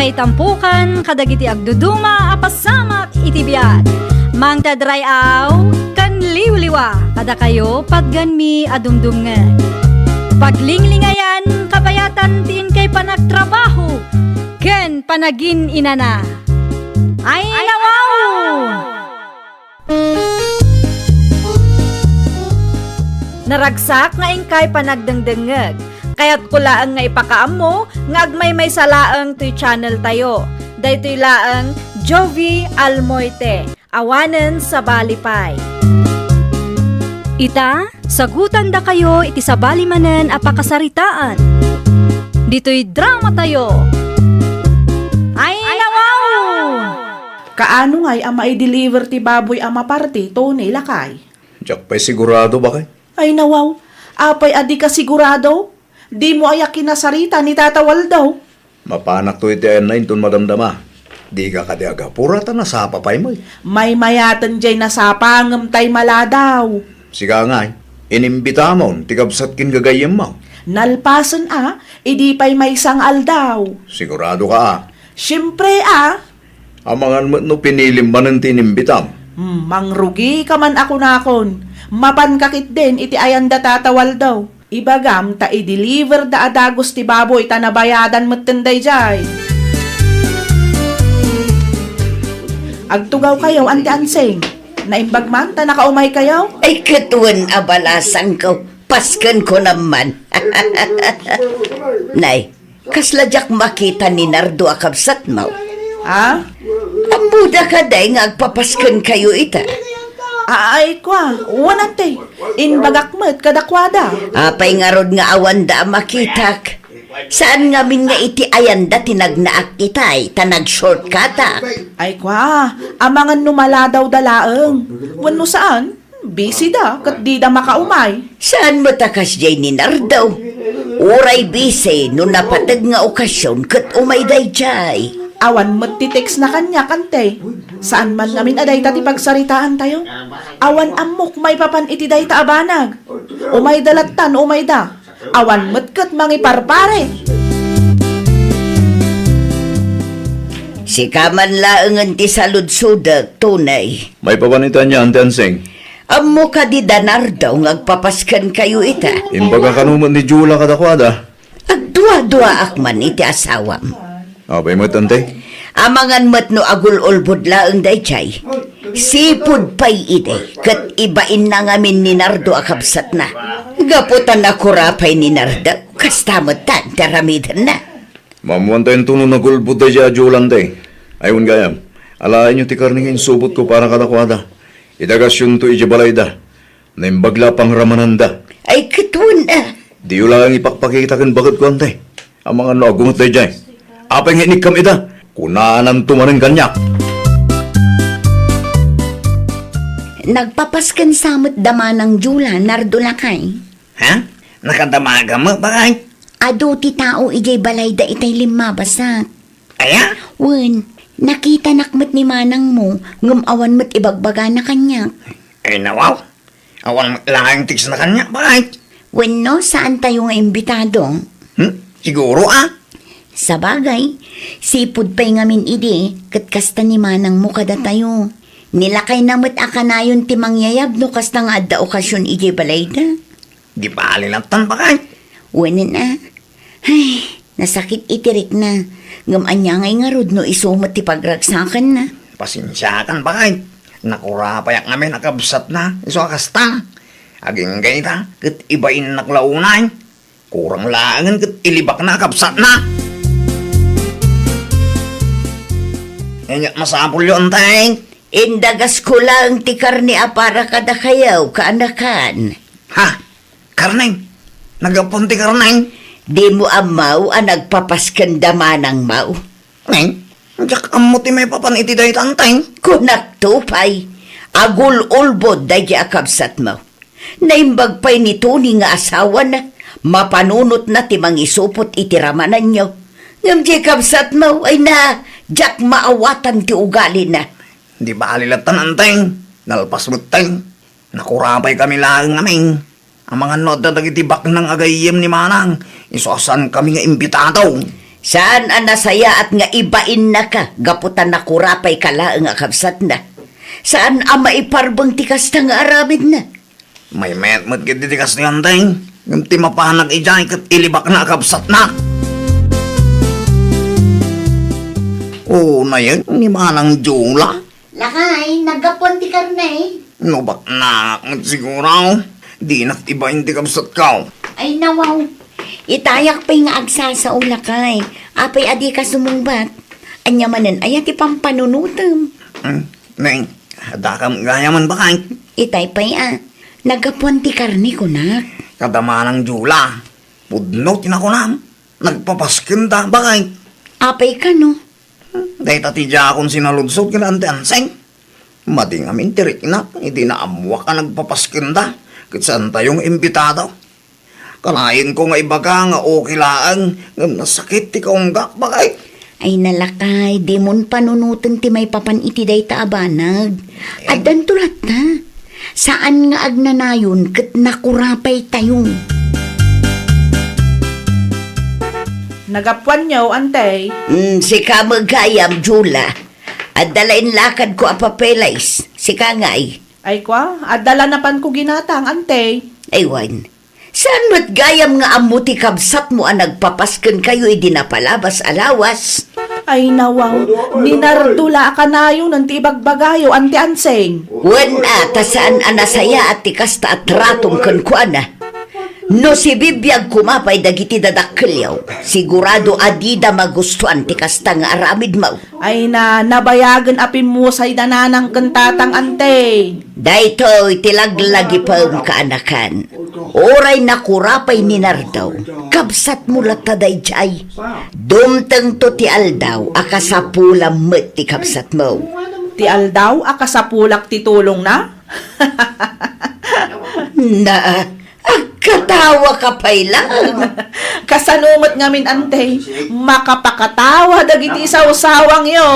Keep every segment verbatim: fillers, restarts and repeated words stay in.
Itampukan kadagiti agduduma a pasamak iti biag. Mangted ray-aw ken liwliwa kadakayo, patganmi a dumdumngeg. Paglinglingayan, kabayatan ti inkay panagtrabaho ken panagin-inana. Ay, nawaw! Naragsak nga inkay panagdengdengngeg. Kayatko laeng nga ipakaammo nga agmaymaysa laeng toy channel tayo. Daytoy laeng Jovie Almoite, awanen sabali pay. Ita, sagutandakayo iti sabali manen a pakasaritaan. Ditoy drama tayo. Ay, nawaw! Kaano ngay a maideliver ti baboy a maparti, Tony, lakay? Diak pay sigurado, baket. Ay, nawaw. Apay a dika sigurado? Dimo aya kinasarita ni Tata Waldo? Mapanakto iti ayanna inton madamdama. Dika kadi agapura ta nasapa pay met. Maymayaten jay nasapa ngem tay maladaw. Sika ngay, inimbitamon ti kabsat ken gagayyemmo. Nalpasen a, idi pay maysa nga aldaw. Sigurado ka a? Siempre a. Amangan met no pinilim manen ti inimbitam. Hmm, mangrugi ka man a kunakon. Mapanka ketdin iti ayanda Tata Waldo. Ibagam ta i-deliver da a dagus ti baboy ta nabayadan metten daydiay. Agtugaw kayo, Ante Ansing. Naimbag man ta nakaumay kayo? Ay, ket wen a balasangko. Pasken ko naman. Nay, kasla diak makita ni Nardo a kabsatmo. Ha? Ammoda kadi nga agpapasken kayo ita? Ay, kua, wen ante. Imbagak met kadakuada. Apay ngarud nga awanda a makitak? Saan ngamin nga iti ayanda ti nagnaak itay, ta nag-shortcutak? Ay, kua, amangan no maladaw da laeng. Wenno saan? Busy da, ket dida makaumay. Saan met a kasdiay ni Nardo? Uray busy no napateg nga okasion ket umay daydiay. Awan met ti text na kaniak, ante. Saan man ngamin a dayta ti pagsaritaantayo? Awan ammok maipapan iti dayta a banag. Umayda latta no umayda. Awan met ket mangiparpare. Sika man laengen ti saludsodek, Tony. Maipapan ita ania, Ante Ansing? Ammo kadi da Nardo nga agpapasken kayo ita? Imbaga kano met ni Jula kadakuada. Agduaduaak man iti asawam. Apay met, ante? Amangan met no agul-ulbod laeng daydiay. Sipud pay idi, ket ibainna ngamin ni Nardo a kabsatna. Gapu ta nakura pay ni Nardo, kasta met tan ti aramidenna. Maammoantayo no nagulbod daydiay a Jula, ante. Ay, wen gayam, alaenyo ti karne nga insubotko para kadakuada. Idagasyonto idiay balayda. Naimbag la a pangramananda. Ay, ket wen a. Diyo laeng ipakpakita ken baketko, ante. Amangan no aggunget daydiay. Apay nga inikkam ita? Kunananto manen kaniak. Nagpapasken sa met da Manang Jula, Nardo lakay. Ha? Nakadamagam met, baket? Adu ti tao idiay balayda itay limmabasat. Aya? Wen, nakitanak met ni manangmo, ngem awan met ibagbagana kaniak. Ay, nawaw. Awan met laeng text na kaniak, baket? Wenno, saantayo nga imbitado? Hmm? Siguro, a? Sabagay, sipud pay ngamin idi, ket kasta ni manangmo kadatayo. Nilakayna met a kanayon ti mangyayab no kasta nga adda okasion idiay balayda. Di bali lattan, baket? Wen a. Ay, nasakit iti rikna. Ngem ania ngay ngarud no isu met ti pagragsakanna? Pasensiakan, baket. Nakurapayak ngamin a kabsatna, isu a kasta. Agingga ita, ket ibainnak la unay. Kurang laengen ket ilibakna a kabsatna. Ania masapulyo, ante? Indagasko laeng ti karne a para kadakayo, kaanakan. Ha? Karne? Naggapuan ti karne? Dimo ammo a nagpapasken da manangmo? Neng, diak ammo ti maipapan iti dayta, ante. Kunakto pay, agul-ulbod daydi a kabsatmo. Naimbag pay ni Tony nga asawana, mapanunotna ti mangisupot iti ramananyo. Ngem diay kabsatmo, ay na, diak maawatan ti ugalina. Di bali lattan, ante. Nalpas met, te. Nakurapaykami laeng ngamin. Amangan no adda dagiti baknang a gayyem ni manang, isu a saankami nga imbitado. Saan a nasayaat nga ibainnaka gapu ta nakurapayka laeng a kabsatna. Saan a maiparbeng ti kasta nga aramidna. Maymayat met ketdi ti kastoy, Anteng. Ngem ti mapanak idiay ket ilibakna a kabsatna. Unayen ni Manang Jula. Lakay, naggapuan ti karne. No baknangak met siguro, dinak ibain ti kabsatko. Ay, nawaw. Itayak pay nga agsasao, lakay. Apay a dika sumungbat? Ania manen aya ti pampanunotem? Hmm, Neng, adda kam gayam, bakay? Itay pay a, naggapuan ti karne, kunak. Kada Manang Jula, pudno ti nakunam. Nagpapaskenta, bakay? Apay kano? Dayta ti diakon sinaludsod ken Ante Anseng. Madi ngamin ti riknak idi naammoak a nagpapaskenta ket saantayo nga imbitado. Kanayenko nga ibaga nga okay laeng ngem nasakit ti kaunggak, bakay. Ay, nalakay, dimon panunoten ti maipapan iti dayta a banag. Addanto latta. Saan nga agnanayon ket nakurapaytayo. Nagapuanyo, Antey? Mm, sika met gayam, Jula. Adda la inlakadko a papeles. Sika ngay? Ay, kwa, adda la napanko ginatang, Antey. Ay, wen. Saan met gayam nga ammo ti kabsatmo a nagpapas kenkayo idi napalabas a lawas? Ay, nawaw, ni Nardo la a kanayon ti ibagbagayo, Ante Anseng. Wen a, ta saan a nasayaat ti kasta a tratom kenkuana. No sibibiag koma pay dagiti dadakkelyo, sigurado a dida magustuan ti kasta nga aramidmo. Ay na, nabayagen a pimmusay da nanang ken tatang, Ante. Daytoy ti laglagipem, kaanakan. Uray nakurapay ni Nardo, kabsatmo latta daydiay. Dumtengto ti aldaw a kasapulam met ti kabsatmo. Ti aldaw a kasapulak ti tulongna? Na, agkatawa ka pay lang. Kasano met ngamin, Ante, makapakatawa dagiti sawsawangyo?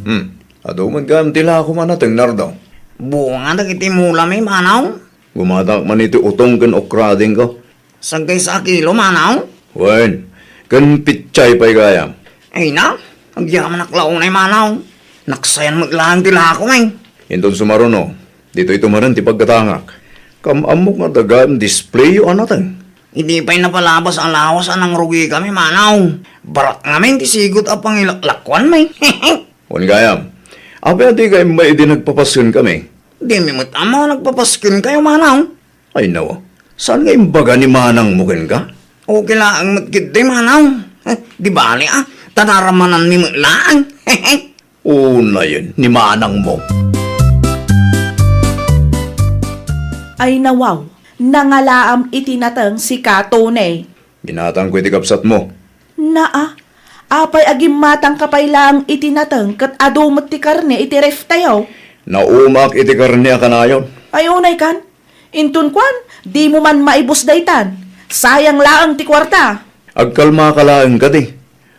Hmm. Adu met gayam ti lakom a nateng, Nardo? Bunga dagiti mulami, Manong. Gumatak man iti utong ken ukradingko. Sagkaysa a kilo, Manong? Wen, ken pitsay pay gayam. Ay na, agyamanak la unay, Manong. Naksayan met laeng ti lakom, eh. Inton sumaruno, ditoy tumaren ti paggatangak. Kam-ammok nga adda gayam displayo a nateng. Idi pay napalabas a lawas a nangrugikami, Manong. Barak ngamin ti sigut a pangilaklakuanmi. Wen gayam, apay a dika immay idi nagpapaskenkami? Dimi met ammo a nagpapaskenkayo, Manong. Ay, nawa. Saan nga imbaga ni manangmo kenka? Okay laeng met ketdi, Manong. Eh, di bale, ah. Ta naramananmi met laeng. Unayen ni manangmo. Ay, nawaw. Nangalaam iti nateng sika, Tony. Ginatangko iti kabsatmo. Naa, apay a gimmatangka pay laeng iti nateng ket adu met ti karne iti reftayo? Naumaak iti karne a kanayon. Ay, unay kan? Inton kuan, dimo man maibus daytan. Sayang laeng ti kuarta. Agkalmaka laeng kadi.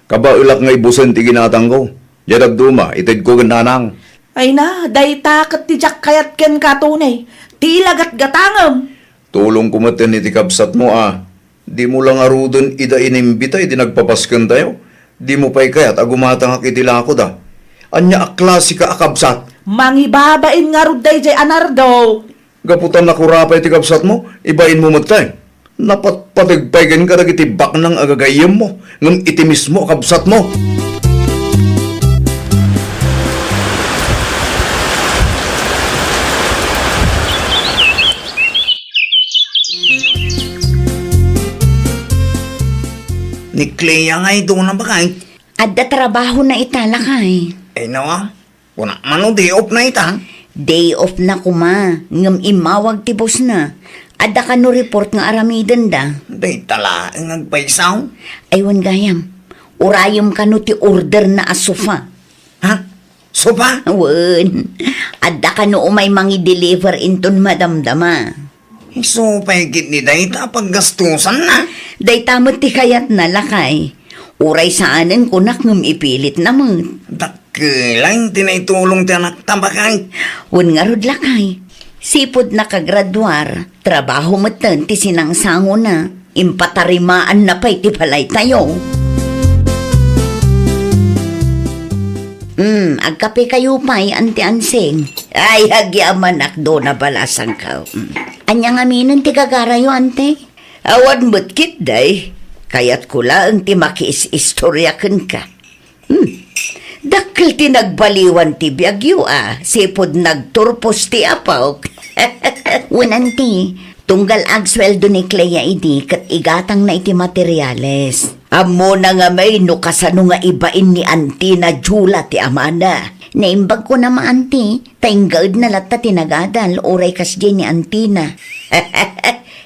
Kabaelak nga ibusen ti ginatangko. Diay dadduma, itedko ken nanang. Ay na, dayta ket ti diak kayat kenka, Tony. Ti lagatgatangem. Tulongko metten iti kabsatmo a dimo la ngaruden ida inimbita idi nagpapaskentayo. Dimo pay kayat a gumatangak iti lakoda. Ania a klasika a kabsat? Mangibabain ngarud daydiay a Nardo. Gapu ta nakurapay ti kabsatmo, ibainmo metten. Napatpateg pay kenka dagiti baknang a gagayyemmo, ngem iti mismo a kabsatmo. Ni Clea nga iduna, bakay? Adda trabahona ita, lakay. Ay, nawa. Kuna man no day off na ita? Day off na koma, ngem immawag ti boss na. Adda kano report nga aramidenda. Dayta laeng agpaysaw? Ay, wen gayam. Urayem kano ti order na a sofa. Ha? Sofa? Wen. Adda kano umay mangi-deliver inton madamdama. Isu pay ketdi dayta a paggastusanna. Dayta met ti kayatna, lakay. Uray saanen kunak ngem ipilitna met. Dakkel ti naitulong ti anakta, bakay. Wen ngarud, lakay. Sipud nakagraduar, trabaho metten ti sinangsangona. impatarimaanna pay ti balaytayo. Hmm, agkapekayo pay, Auntie Ansing? Ay, agyamanak, Dona Balasangko. Hmm. Ania ngamin ti gagarayo, Ante? Awan met ketdi. Kayatko laeng ti makiis-istorya kenka. Hmm. Dakkel ti nagbaliwan ti biagyo a, sipud nagturpos ti apok. Wen, Auntie, tunggal agsueldo ni Clea idi ket igatangna iti materiales. Ammona ngamin no kasano nga ibain ni Auntie na Jula ti amana. Naimbag ko na ma, Auntie, ta inggaedna latta ti nagadal, uray kasdiay ni Auntie na.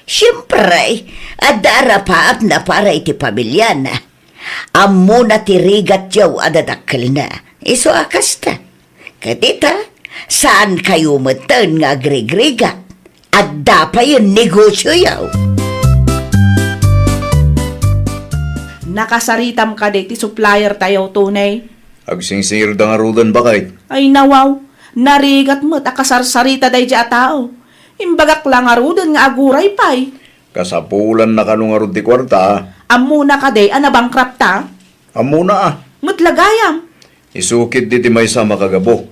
Siempre, adda arapaapna para iti pamiliana. Ammona ti rigatyo a dadakkelna. Isu a kasta. Ket ita, saankayo metten nga agrigrigat. Adda payen negosioyo. Nakasaritam kadi ti supplier tayo, Tony? Agsingsingirda ngaruden, baket. Ay, nawaw. Narigat met a kasarsarita daydi a tao. Imbagak la ngaruden nga aguray pay. Kasapulanna kano ngarud ti kuarta? Ammona kadi a nabankrupt ta? Ammona a. Met la gayam. Isu ketdi ti maysa a makagapu.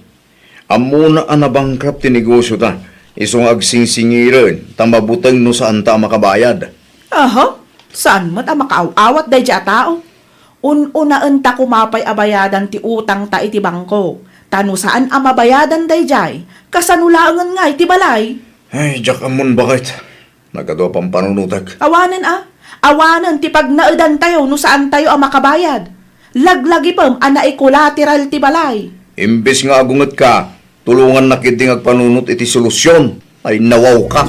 Ammona a nabankrupt ti negosio ta. Isu nga agsingsingiren ta mabuteng no saanta a makabayad. Aha, saan met a makaaw-awat daydi a tao? Un-unaenta koma pay a bayadan ti utangta iti bangko. Ta no saan a mabayadan daydiay, kasano laengen ngay ti balay? Ay, diak ammon, baket. Nagadu a pampanunotek. Awanen a. Awanen ti pagnaedantayo no saantayo a makabayad. Laglagipem a naikolateral ti balay. Imbes nga agungetka, tulongannak ketdi nga agpanunot iti solusion. Ay, nawawka.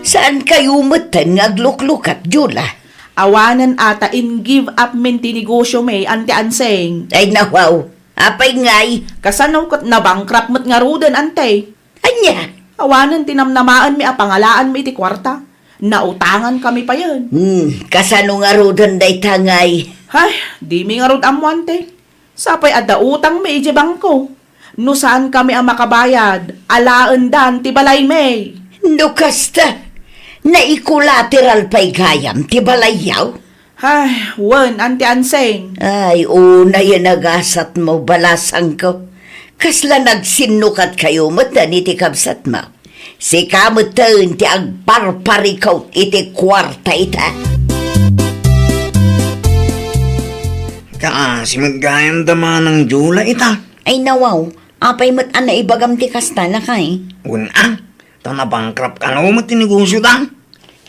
Saankayo metten nga agluklukak, Jula? Awanen a ta in-give up min ti negosio mi, Auntie Ansing. Ay, nawaw. Apay ngay? Kasano ket nabankrupt met ngaruden, Ante? Ania? Awanen ti namnamaenmi a pangalaanmi iti kuarta. Nautangan kami payen. Hmm, kasano ngaruden dayta ngay? Ay, dimi ngarud ammo, Ante. Sapay adda utangmi idiay bangko. No saan kami a makabayad, alaendan ti balaymi. No kasta, naikolateral pay gayam ti balayyo? Ay, wen, Auntie Ansing. Ay, unay a nagasatmo, balasangko. Kasla nagsinnukatkayo metten iti kabsatmo. Sika metten ti agparparikut iti kuarta ita. Kaasi met gayam da Manang Jula ita. Ay, nawaw, apay met a naibagam ti kasta, lakay? Wen a, ta nabankrupt kano met ti negosio da.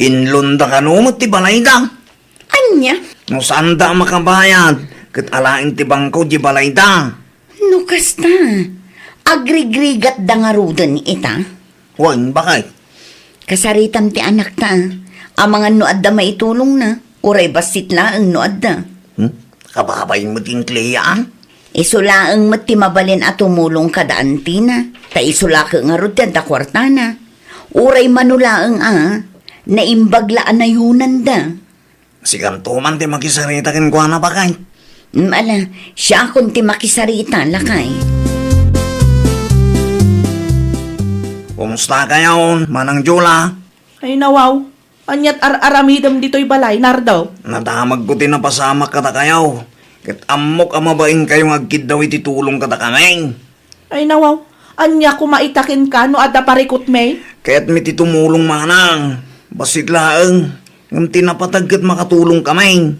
Inlonda kano met ti balayda. Ania? No saanda a makabayad, ket alaen ti bangko di balayda. No kasta, agrigrigatda ngaruden ita? Wen, baket. Kasaritam ti anakta, amangan no adda maitulongna, uray bassit laeng no adda. Hmm? Kababain met ti Clea, a? Isu laeng met ti mabalin a tumulong kada antina, ta isu la ket ngarud ti adda kuartana. Uray mano laeng a, naimbag la a nayonanda. Sikanto man ti makisarita kenkuana, baket. Mm, ala, siakon ti makisarita, lakay. Kumusta kayon, Manang Jula? Ay, nawaw. Aniat ar-aramidem ditoy balay, Nardo? Nadamagko ti napasamak kadakayo. Ket ammok a mabainkayo nga agkiddaw iti tulong kadakami. Ay, nawaw. Ania koma ita kenka no adda parikutmi? Kayatmi ti tumulong, manang. Bassit laeng. Ngem ti napateg ket makatulongkami.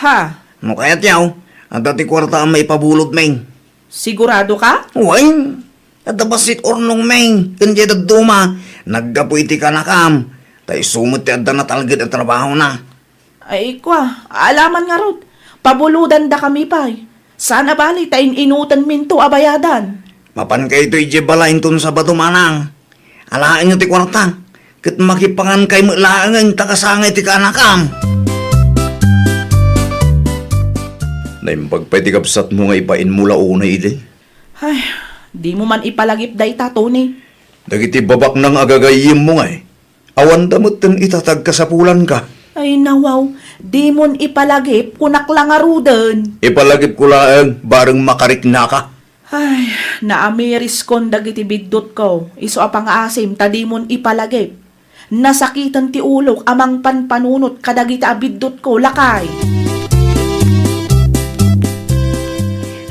Ha? No kayatyo, adda ti kuarta a maipabulodmi. Sigurado ka? Wen, adda bassit urnongmi ken diay dadduma. Naggapu iti kanakam. Ta isu met ti adda natalged a trabahona. Ay, kua, alaman ngarud. Pabulodandakami pay. Saan a bali ta in-inutenminto a bayadan. Mapankayo idiay balay inton Sabado, manang. Alaenyo ti kuarta, ket makipangankay met laengen ta kasangay ti kanakam. Naimbag pay ti kabsatmo nga ibainmo la unay idi. Ay, dimo man ipalagip dayta, Tony. Dagiti babaknang a gagayyemmo ngay, awanda metten ita ti agkasapulanka. Ay, nawaw, dimon ipalagip, kunak la ngaruden. Ipalagipko laeng, bareng makariknaka. Ay, naamiriskon dagiti biddutko, isu a pangaasim ta dimon ipalagip. Nasakiten ti ulok a mangpanpanunot kadagiti a biddutko, lakay.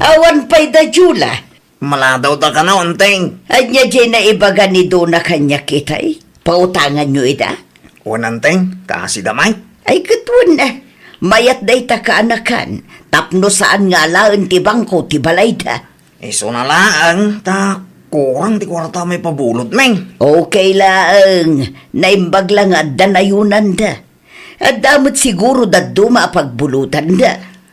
Awan pay da, Jula. Maladaw ta kano, Anteng. Ania diay naibaga ni Dona kaniak itay? Pautanganyo ida? Wen, Anteng, kaasi da met. Ay, ket wen, a. Mayat dayta kaanakan, tapno saan nga alaen ti bangko ti balayda. Isuna laeng, ta kurang ti kuarta a maipabulotmi. Okay laeng, naimbag la nga adda nayonanda. Adda met siguro dadduma a pagbulotanda.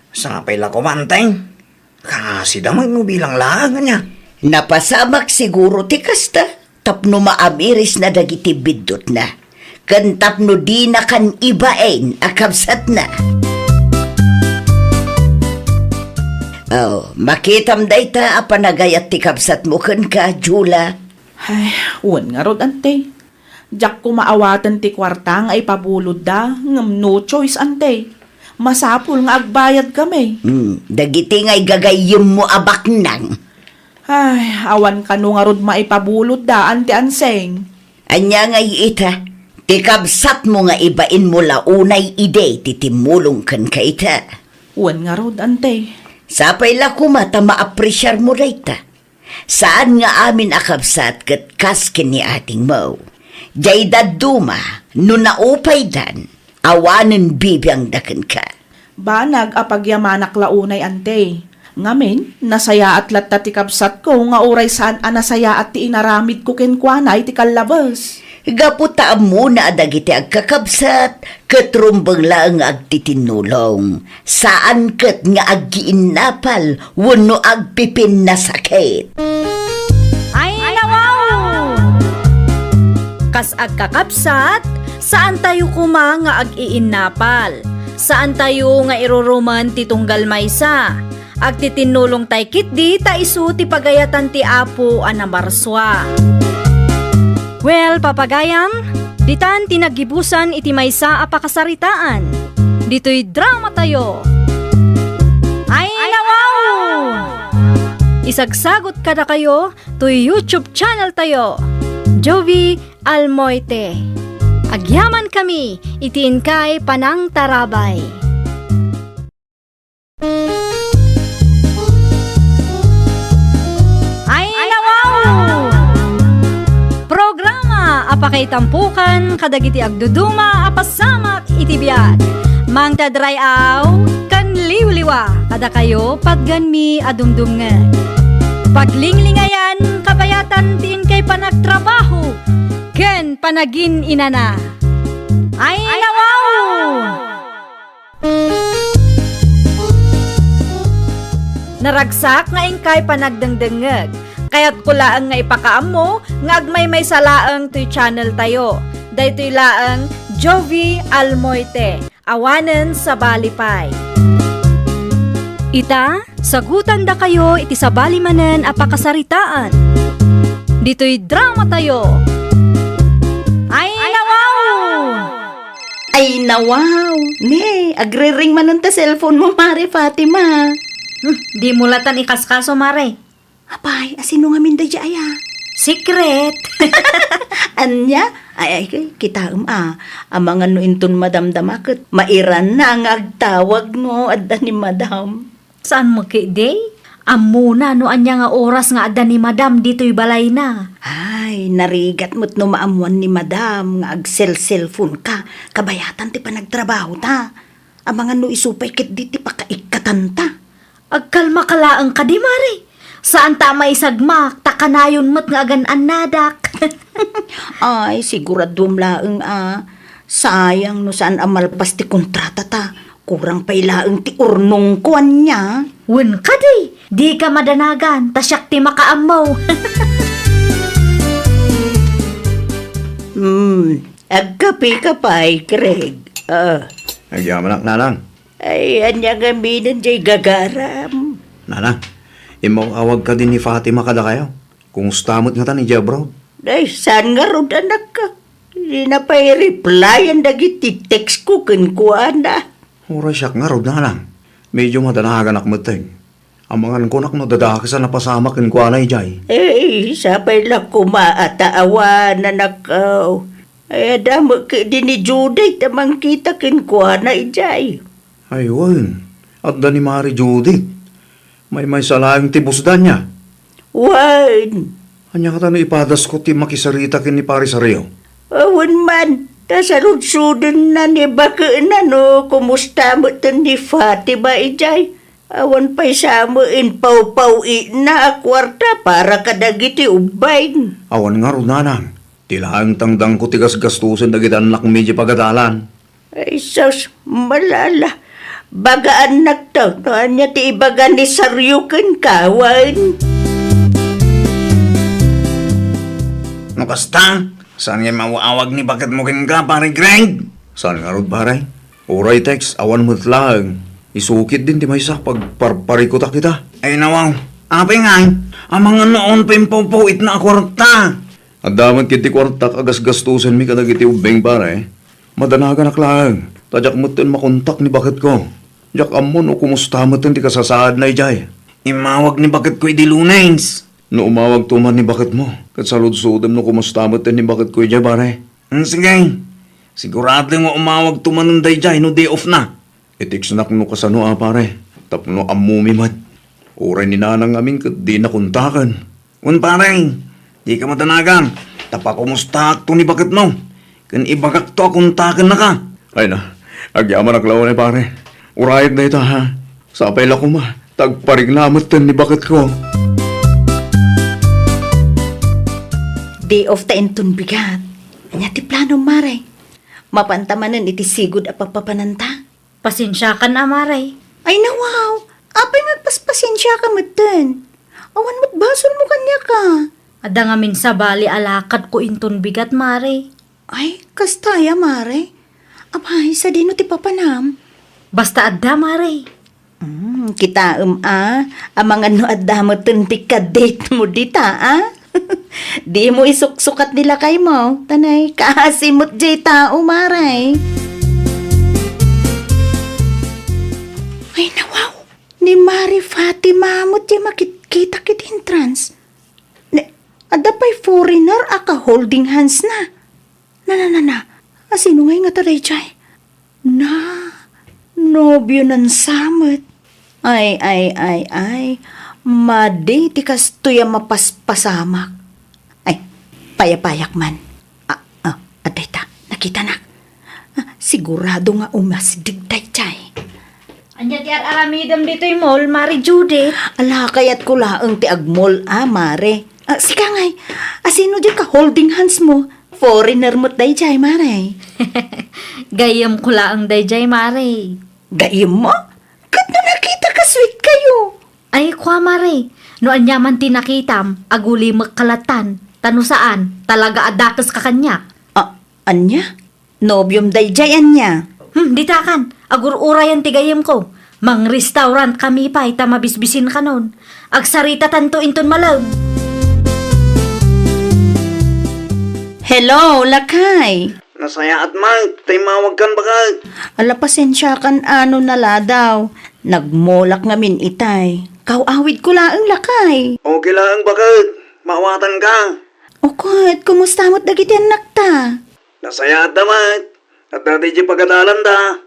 Sapay la koma, Anteng. Kaasi da met no bilang laeng, ania? Napasamak siguro ti kasta, tapno maamirisna dagiti biddutna, ken tapno dinakan ibain a kabsatna. Oh, makitam dayta a panagayat ti kabsatmo kenka, Jula. Ay, wen ngarud, Ante. Diak koma awaten ti kuarta nga ipabulodda, ngem no choice, Ante. Masapul nga agbayadkami. Hmm, dagiti nga igagayyemmo a baknang. Ay, awan kano ngarud maipabulodda, Ante Anseng. Ania ngay ita? Ti kabsatmo nga ibainmo la unay idi ti timmulong kenka ita. Wen ngarud, Ante. Sapay la koma ta maapresiarmo dayta. Saan nga amin a kabsat ket kas ken ni atingmo. Diay dadduma, no naupaydan, awanen bibiangda kenka. Banag a pagyamanak la unay, Ante. Ngamin, nasayaat latta ti kabsatko nga uray saan a nasayaat ti inaramidko kenkuana iti kallabes. Gapu ta ammona a dagiti agkakabsat ket rumbeng laeng nga agtitinnulong, saan ket nga aggiinnapal wenno agpipinnasakit. Ay, nawaw! Kas agkakabsat, saantayo koma nga ag-iinnapal. Saantayo nga irurumen ti tunggal maysa. Agtitinnulongtay ketdi ta isu ti pagayatan ti Apo a namarsua. Well, papagayam, ditan ti naggibusan iti maysa a pakasaritaan. Ditoy dramatayo. Ay, nawaw! Isagsagot kadakayo toy YouTube channeltayo, Jovie Almoite. Agyamankami iti inkay panangtarabay. Ay, nawaw! Programa a pakaitampokan kadagiti agduduma a pasamak iti biag. Mangted ray-aw ken liwliwa kadakayo patgenmi a dumdumngeg. Paglinglingayan, kabayatan ti inkay panagtrabaho ken panagin-inana. Ay, nawaw! Naragsak nga inkay panagdengdengngeg. Kayatko laeng nga ipakaammo nga agmaymaysa laeng toy channeltayo. Daytoy laeng Jovie Almoite, awanen sabali pay. Ita, sagutandakayo iti sabali manen a pakasaritaan. Ditoy dramatayo. Ay, nawaw! Ay, nawaw! Ne, agriring manen ta cellphone mo, Mare Fatima. Hmm, dimo latan ikaskaso, Mare. Apay, asino ngamin daydiay a? Secret! Ania? Ay, ay, kitaem a. Amangan no inton madamdama ket mairanna nga agtawag no adda ni Madam. Saan met ketdi? Ammona no ania nga oras nga adda ni Madam ditoy balayna. Ay, narigat met no maammoan ni Madam nga agselselfonka. Kabayatan ti panagtrabahota. Amangan no isu pay ketdi ti pakaikkatanta. Agkalmaka laeng kadi, Mare. Saanta a maisagmak, ta kanayon met nga agan-annadak. Ay, siguraduem laeng a. Sayang no saan a malpas ti kontratata. Kurang pay laeng ti urnongko, ania? Wen kadi, dika madanagan, ta siak ti makaammo. Hmm, agkapeka pay, Craig. Ah. Agyamanak, Nanang. Ay, ania ngaminen diay gagaram? Nanang, immaw-awag kadi ni Fatima kadakayo? Kumusta met ngatan idiay abroad? Ay, saan ngarud, anak? Dina pay replyan dagiti text ko kenkuana. Uray siak ngarud, Nanang. Medyo madanaganak metten. Amangan ko nak no dadakesan a pasamak kenkuana idiay. Eh, sapay la koma a ta awan, anak, oh. Ay, adda met ketdi ni Judith a mangkita kenkuana idiay. Ay, wen. Adda ni Mari Judith. Maymaysa laeng ti busda ania. Wen. Ania kata no ipadasko ti makisarita ken ni Pari Sario? Wen man, ta saludsodenna ni baketna no kumusta met ni Fatima idiay. Awan pay sa met impawpaw-itna a kuarta para kadagiti ubbing. Awan ngarud, nanang. Ti laeng tangdangko ti gasgastosen dagiti annakmi idiay pagadalan. Ay, sus, malala. Bagaannakto no ania ti ibaga ni Sario kenka, wen. No kasta, saan nga maawag ni baketmo kenka, Pare Greg? Saan ngarud, pare? Uray text, awan met laeng. Isu ketdin ti maysa, pagparparikutak ita. Ay, nawaw. Apay ngay, amangan no awan pay impawpaw-itna a kuarta. Adda met ketdi kuartak a gasgastosenmi kadagiti ubbing, pare. Madanaganak laeng, ta diak metten makontak ni baketko. Diak ammo no kumusta metten ti kasasaadna idiay. Immawag ni baketko idi Lunes. No umawagto man ni baketmo, ket saludsodem no kumusta metten ni baketko idiay, pare. Hmm, sige. Sigurado nga umawagto manen daydiay no day off na. I-textnak no kasano a, pare, tapno ammomi met. Uray ni nanang ngamin ket dina kontaken. Wen, pare, dika madanagan, ta pakumustaakto ni baketmo, ken ibagakto a kontakennaka. Ay na, agyamanak la unay, pare. Urayek dayta, ha? Sapay la koma, ta agparikna metten ni baketko. Day off ta inton bigat. Ania ti plano, Mare? Mapanta manen iti sigud a papapananta? Pasensiakan a, Mare. Ay, nawaw! Apay nga agpaspasensiaka metten? Awan met basolmo kaniaka. Adda ngamin sabali a lakadko inton bigat, Mare. Ay, kasta aya, Mare? Apay, sadino ti papanam? Basta adda, Mare. Mm, kitaem a, amangan no adda metten ti kadate mo dita, a? Dimo isuksukat ni lakaymo, ta nay kaasi met jay tao, Mare. Ay, nawaw! Ni Mare Fatima met jay makitkitak iti entrance. Ne, adda pay foreigner a ka-holding hands na. Na, na, na, na. Asino ngay ngata daydiay? Na, nobionan sa met. Ay, ay, ay, ay. Madi ti kastoy a mapaspasamak. Ay, payapayak man. Ah, ah, adda ita, nakitanak. Ah, sigurado nga umasdeg daydiay. Ania ti ar-aramidem ditoy mall, Mare Judith? Ala, kayatko laeng ti ag-mall a, Mare. Ah, sika ngay, asino diay ka-holding hands mo? Foreigner met daydiay, Mare. Gayyemko laeng daydiay, Mare. Gayyemmo? Ket no nakita ka, sweet kayo. Ay, kua, Mare. No ania man ti nakitam, agulimekka lattan. Ta no saan, talaga a dakeska kaniak. Ah, ania? Nobiom daydiay, ania? Hmm, ditakan. Agur-urayan ti gayyemko. Mang-restaurant kami pay ta mabisbisinkanon. Agsaritatanto inton malem. Hello, lakay. Nasayaat, Mike. Tay mawagkan, baket. Ala, pasensiakan a no naladaw. Nagmolak ngamin itay. Kaw-awidko laeng, lakay. Okay laeng, baket. Maawatanka. O ket, kumusta met dagiti annakta? Nasayaatda met. Adda daydiay pagadalanda.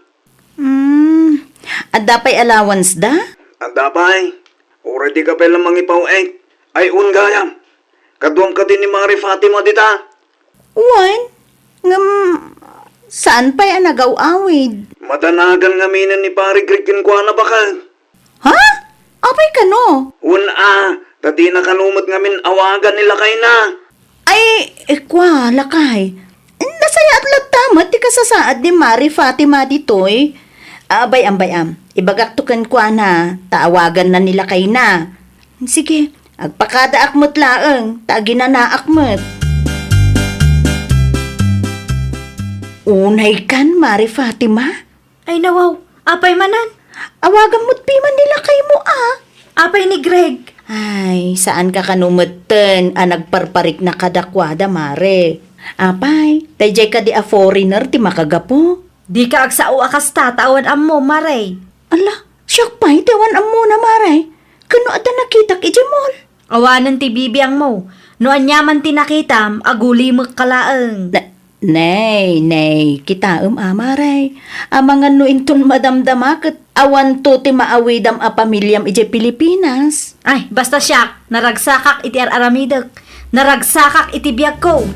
Hmm, adda pay allowance da? Adda pay. Uray dika pay la mangipaw-it. Ay, wen gayam. Kaduam kadi ni Mare Fatima dita? Wen, ngem saan pay a nagaw-awid? Madanagan ngaminen ni Pare Greg kenkuana, baket. Ha? Apay kano? Wen a, ta dina kano met ngamin awagan ni lakayna. Ay, eh, kua, lakay. Nasayaat latta met ti kasasaad ni Mare Fatima ditoy. Abay-am, bay-am. Ibagakto kenkuana, ta awaganna ni lakayna. Sige, agpakadaak met laeng, ta aginanaak met. Unay kan, Mare Fatima? Ay, nawaw, apay manen? Awagam met piman ni lakaymo, a? Apay ni Greg? Ay, saan ka kano metten a nagparparikna kadakuada, Mare? Apay, daydiay kadi a foreigner ti makagapu? Dika agsao a kasta ta awan ammo, Mare. Ala, siak pay ti awan ammona, Mare. Ken no adda nakitak idiay mall? Awanen ti bibiangmo. No aniaman ti nakitam, agulimekka laeng. Na, Nay, nay, kitaem a, Mare. Amangan no inton madamdama ket awanto ti maawidam a pamiliam idiay Pilipinas. Ay, basta siak, naragsakak iti ar-aramidek. Naragsakak iti biagko.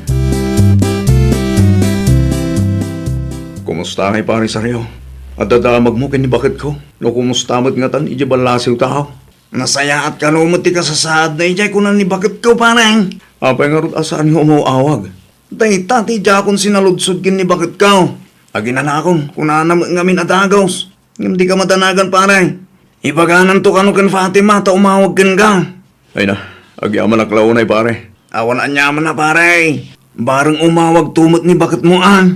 Kumusta ngay, Pare Sario? Adda damagmo ken ni baketko? No kumusta met ngatan idiay ballasiw tao? Nasayaat kano met ti kasasaadna idiay kuna ni baketko, pare. Apay ngarud a saan nga umaw-awag? Dayta ti diakon sinaludsod ken ni baketko. Aginanakon, kunana met ngamin a dagus. Ngem dika madanagan, pare. Ibagananto kano ken Fatima ta umawag kenka. Ay na, agyamanak la unay, pare. Awan aniamanna, pare. Bareng umawagto met ni baketmo, a.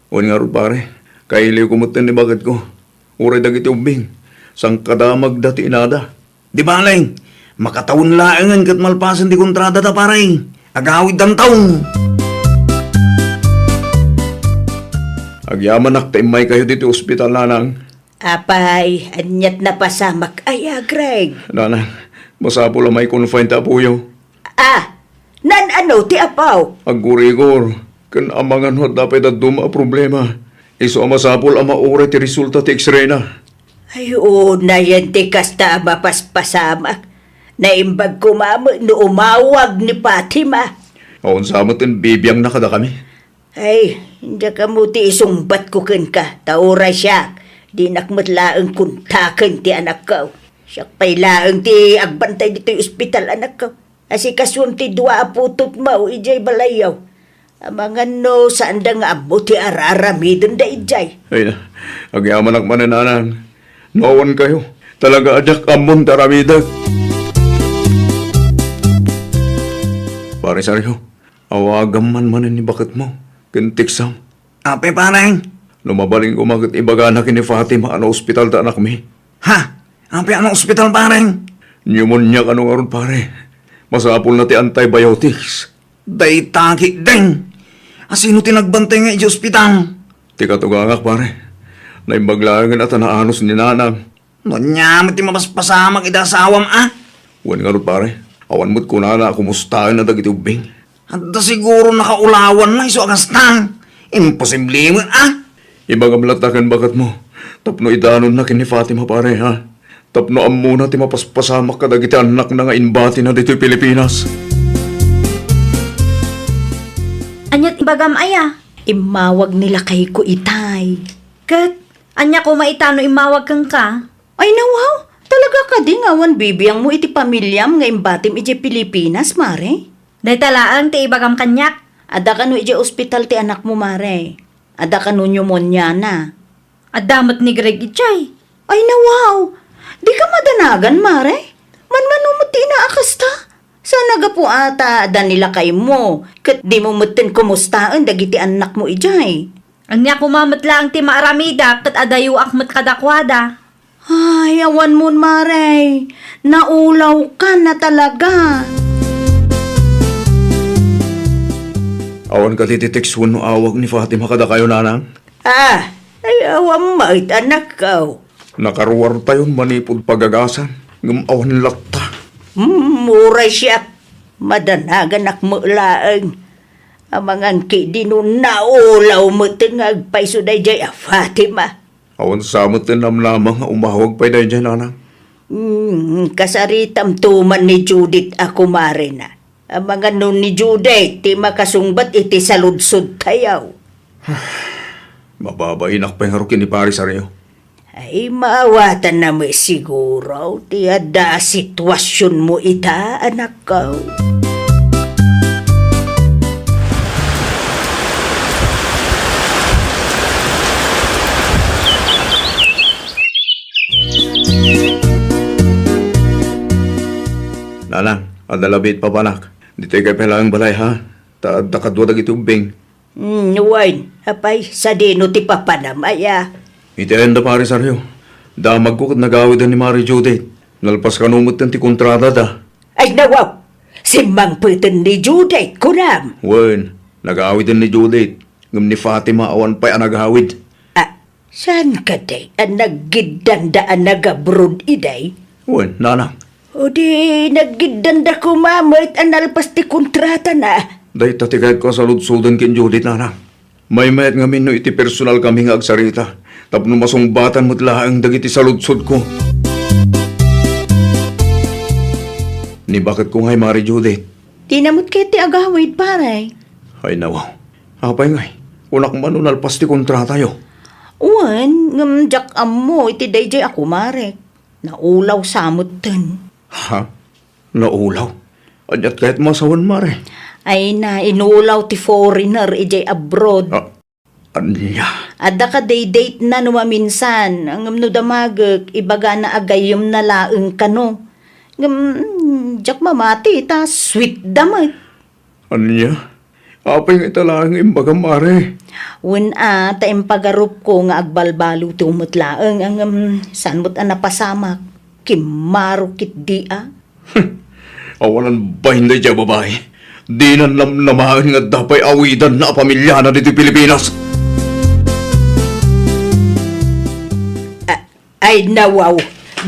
Wen ngarud, pare. Kailiwko metten ni baketko. Uray dagiti ubbing, sangkadamagda ti inada. Di bale, makatawen laengen ket malpasen ti kontradada, pare. Agawiddanto. Agyamanak ta immaykayo ditoy ospital, nanang. Apay, aniat napasamak aya, Greg? Nanang, masapul a mai-confine ti apoyo. Ah, naan-ano ti apaw? Aggurigor, ken amangan no adda pay dadduma a problema. Isu a masapul a mauray ti resulta ti X-ray na. Ay, unayen ti kasta a mapaspasamak. Naimbag koma met no umawag ni Fatima. Awan sa met ti bibiangna kadakami. Ay, diak ammo ti isungbatko kenka, ta uray siak, dinak met laeng kontaken ti anakko. Siak pay laeng ti agbantay ditoy ospital, anakko. Asikasuem ti dua a putotmo idiay balayyo. Amangan no saanda nga ammo ti ar-aramidenda idiay. Ay na, agyamanak manen, nanang. No awan kayo, talaga a diak ammon ti aramidek. Pare Sergio, awagam man manen ni baketmo ken tekstam. Apay, pare? No mabalin koma ket ibagana ken ni Fatima a naospital ti anakmi. Ha? Apay a naospital, pare? Pneumonia kano ngarud, pare. Masapulna ti antibiotics. Dayta ketdin. A, sino ti nagbantay nga idiay ospital? Ti katugangak, pare. Naimbag laengen a ta naanus ni nanang. No ania met ti mapaspasamak iti asawam, a? Wen ngarud, pare. Awan met kunana a kumustaenna dagiti ubbing. Adda siguro nakaulawanna isu a kasta. Imposible met, a? Ibagam latta ken baketmo tapno idanonna ken ni Fatima, pare, ha? Tapno ammona ti mapaspasamak kadagiti annakna nga imbatina ditoy Pilipinas. Ania ti ibagam aya? Immawag ni lakayko itay. Ket ania koma ita no immawag kenka? Ay, nawaw! Talaga kadi nga awan bibiangmo iti pamiliam nga imbatim idiay Pilipinas, Mare? Dayta laeng ti ibagam kaniak. Adda kano idiay ospital ti anakmo, Mare? Adda kano pneumoniana? Adda met ni Greg idiay. Ay, nawaw! Dika madanagan, Mare? Manmano met ti ina a kasta? Saan a gapu a ta adda ni lakaymo, ket dimo metten kumustaen dagiti annakmo idiay? Ania koma met laeng ti maaramidak ket adayoak met kadakuada. Ay, awan mon, Mare. Naulawkan a talaga. Awan kadi ti text wenno awag ni Fatima kadakayo, nanang? Ah, ay, awan met, anakko. Nakaruartayon manipud pagagasan, ngem awan latta. Hmm, uray siak, madanaganak met laeng. Amangan ketdi no naulaw met nga agpayso daydiay a Fatima. Awan sa met ti namnama nga umawag pay daydiay, nanang. Hmm, kasaritamto man ni Judith a kumarena. Amangan no ni Judith ti makasungbat iti saludsodtayo. Mababainak pay ngarud ken ni Pare Sario. Ay, maawatanna met siguro ti adda a situasionmo ita, anakko. Nanang, adda labi ti papanak. Ditoy kay pay laeng balay, ha? Ta adda kadua dagiti ubbing. Hmm, wen, apay, sadino ti papanam aya? Iti ayanda, Pare Sario. Damagko ket nagawiden ni Mare Judith. Nalpas kano metten ti kontradada. Ay, nawaw! Simmangpeten ni Judith, kunam? Wen, nagawiden ni Judith. Ngem ni Fatima awan pay a nagawid. Ah, saan kadi a naggiddanda a nagabroad idiay? Wen, nanang. O di, naggiddanda koma met a nalpas ti kontratana. Dayta ti kayatko a saludsoden ken Judith, nanang. Maymayat ngamin no iti personal kami nga agsarita, tapno masungbatan met laeng dagiti saludsodko. Ni baketko ngay, Mare Judith? Dina met ket ti agawid, pare. Ay, nawaw. Apay ngay? Kunak man no nalpas ti kontratayo. Wen, ngem diak ammo iti daydiay a kumarek. Naulaw sa metten. Ha? Naulaw? Aniat kayat masawen, Mare? Ay na, inulaw ti foreigner idiay abroad. Ah, ania? Adda kadi date na no maminsan, ngem no damagek, ibagana a gayyemna laeng kano. Ngem, mm, diak mamati, ta sweet da met. Ania? Apay nga ita laeng nga imbagam, Mare? Wen a, ta impagarupko nga agbalbaliwtayo met laeng, ngem saan met a napasamak. Kimmaro ketdi a. Awanan bain daydiay a babai. Dina namnamaen nga adda pay awidanna a pamiliana ditoy Pilipinas. A-, ay, nawaw.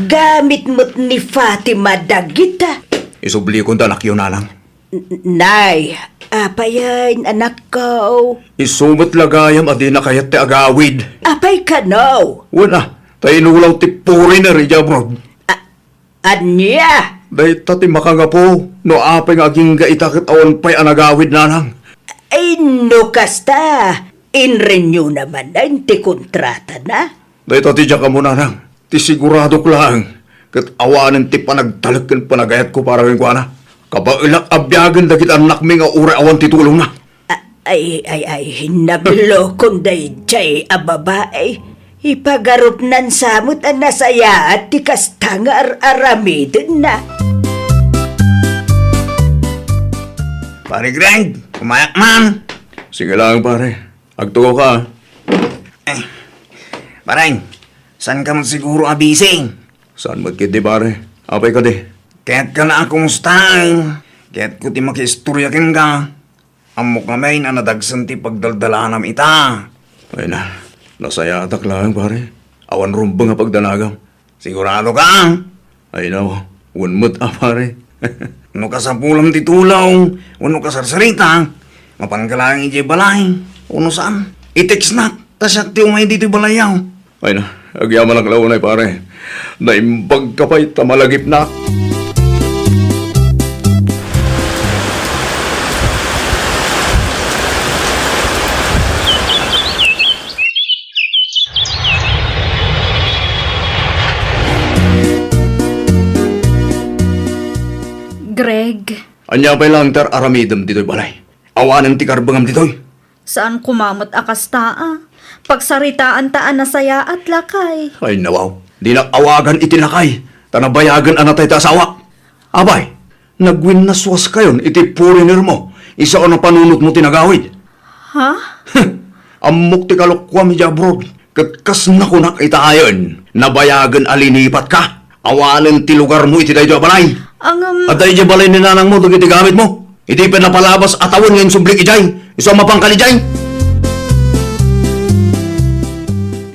Gamit met ni Fatima dagita. Isublikon ta, anakyo, nanang. N-, nay, apay a, anakko? Isu met la gayam a dina kayat ti agawid. Apay kano? Wen a, ta inulaw ti foreigner idiay abroad. A-, ania? Dayta ti makangapu no apay nga agingga ita ket awan pay a nagawid, nanang. Ay, no kasta, inrenew na manen ti kontratana? Dayta ti diak ammo, nanang. Ti siguradok laeng ket awanen ti panagtalek ken panagayatko para kenkuana. Kabaelak a biagen dagiti annakmi nga uray awan ti tulongna. A-, ay, ay, ay, naglokon daydiay a babai. Ipagarupnan sa met a nasayaat ti kasta nga ar-aramidenna. Pare Greg, kumayak man. Sige lang, pare. Agtugaw ka. Eh, pare, saan ka met siguro a busy? Saan met ketdi, pare? Apay kadi? Kayatka la a kumustaen. Kayatko ti makiistorya kenka. Ammok ngamin a nadagsen ti pagdaldalanam ita. Ay na, nasayaatak laeng, pare. Awan rumbeng a pagdanagam. Sigurado ka? Ay, no. Wen met a, pare. No kasapulam ti tulaw, wenno kasarsarita, mapanka laeng idiay balay, wenno saan? I-textnak, ta siak ti umay ditoy balayyo. Ay na, agyamanak la unay, pare. Naimbagka pay ta malagipnak. Greg. Ania pay laeng ti ar-aramidem ditoy balay? Awanen ti karbengam ditoy? Saan koma met a kasta a. Pagsaritaanta a nasayaat, lakay. Ay, nawaw. Dinak awagan iti lakay, ta nabayagen a natay ti asawak. Apay, nagwinnaswaskayon iti foreigner mo, isu a napanunotmo ti nagawid. Ha? Ammok ti kalokuam idiay abroad, ket kas nakunak ita ayen, nabayagen a linipatka. Awanen ti lugarmo iti daytoy a balay. Ngem, adda idiay balay ni nanangmo dagiti gamitmo. Idi pay napalabas a tawen nga insublik idiay, isu a mapanka idiay.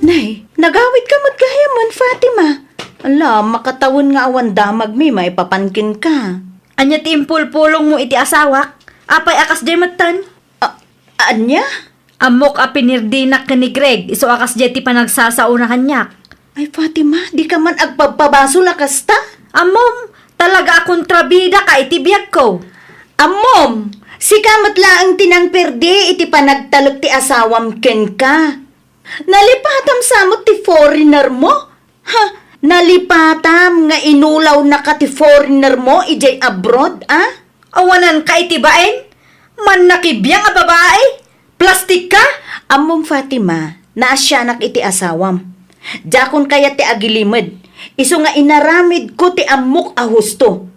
Nay, nagawidka met gayamen, Fatima. Ala, makatawen nga awan damagmi maipapan kenka. Ania ti impulpulongmo iti asawak? Apay a kasdiay metten? A-, ania? Ammok a pinirdinak ken ni Greg, isu a kasdiay ti panagsasaona kaniak. Ay, Fatima, dika man agpabpabasol a kasta? Ammom, talaga a kontrabidaka iti biagko. Ammom, sika met laeng ti nangperdi iti panagtalek ti asawam kenka. Nalipatam sa met ti foreigner mo? Ha? Nalipatam nga inulawnaka ti foreigner mo idiay abroad, a? Awananka iti bain? Mannakibiang a babai? Plastikka? Ammom, Fatima, naasianak iti asawam. Diakon kayat ti agilimed, isu nga inaramidko ti ammok a husto.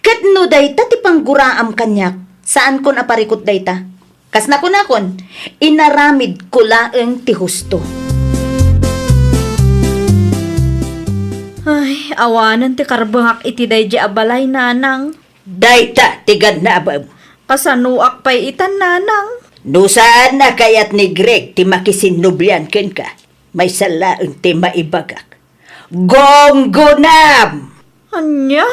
Ket no dayta ti pangguraam kaniak, saankon a parikut dayta. Kas nakunakon, inaramidko laeng ti husto. Ay, awanen ti karbengak iti daydiay a balay, nanang. Dayta ti gannabem. Kasanoak pay itan, nanang? No saan a kayat ni Greg ti makisinnublian kenka, maysa laeng ti maibagak. Gonggonam! Ania?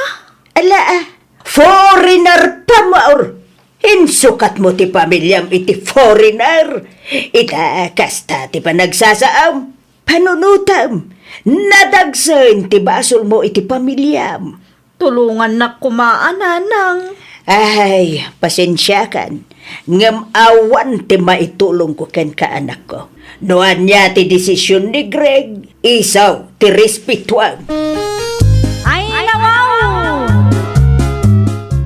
Ala, a, foreigner pa, maor. Insukatmo ti pamiliam iti foreigner. Ita, kasta ti panagsasaam. Panunotam. Nadagsen ti basolmo iti pamiliam. Tulongannak koma a, Nanang. Ay, pasensiakan. Ngem awan ti maitulongko kenka, anakko. No ania ti desisyon ni Greg, isu ti respetuam. Ay, nawaw!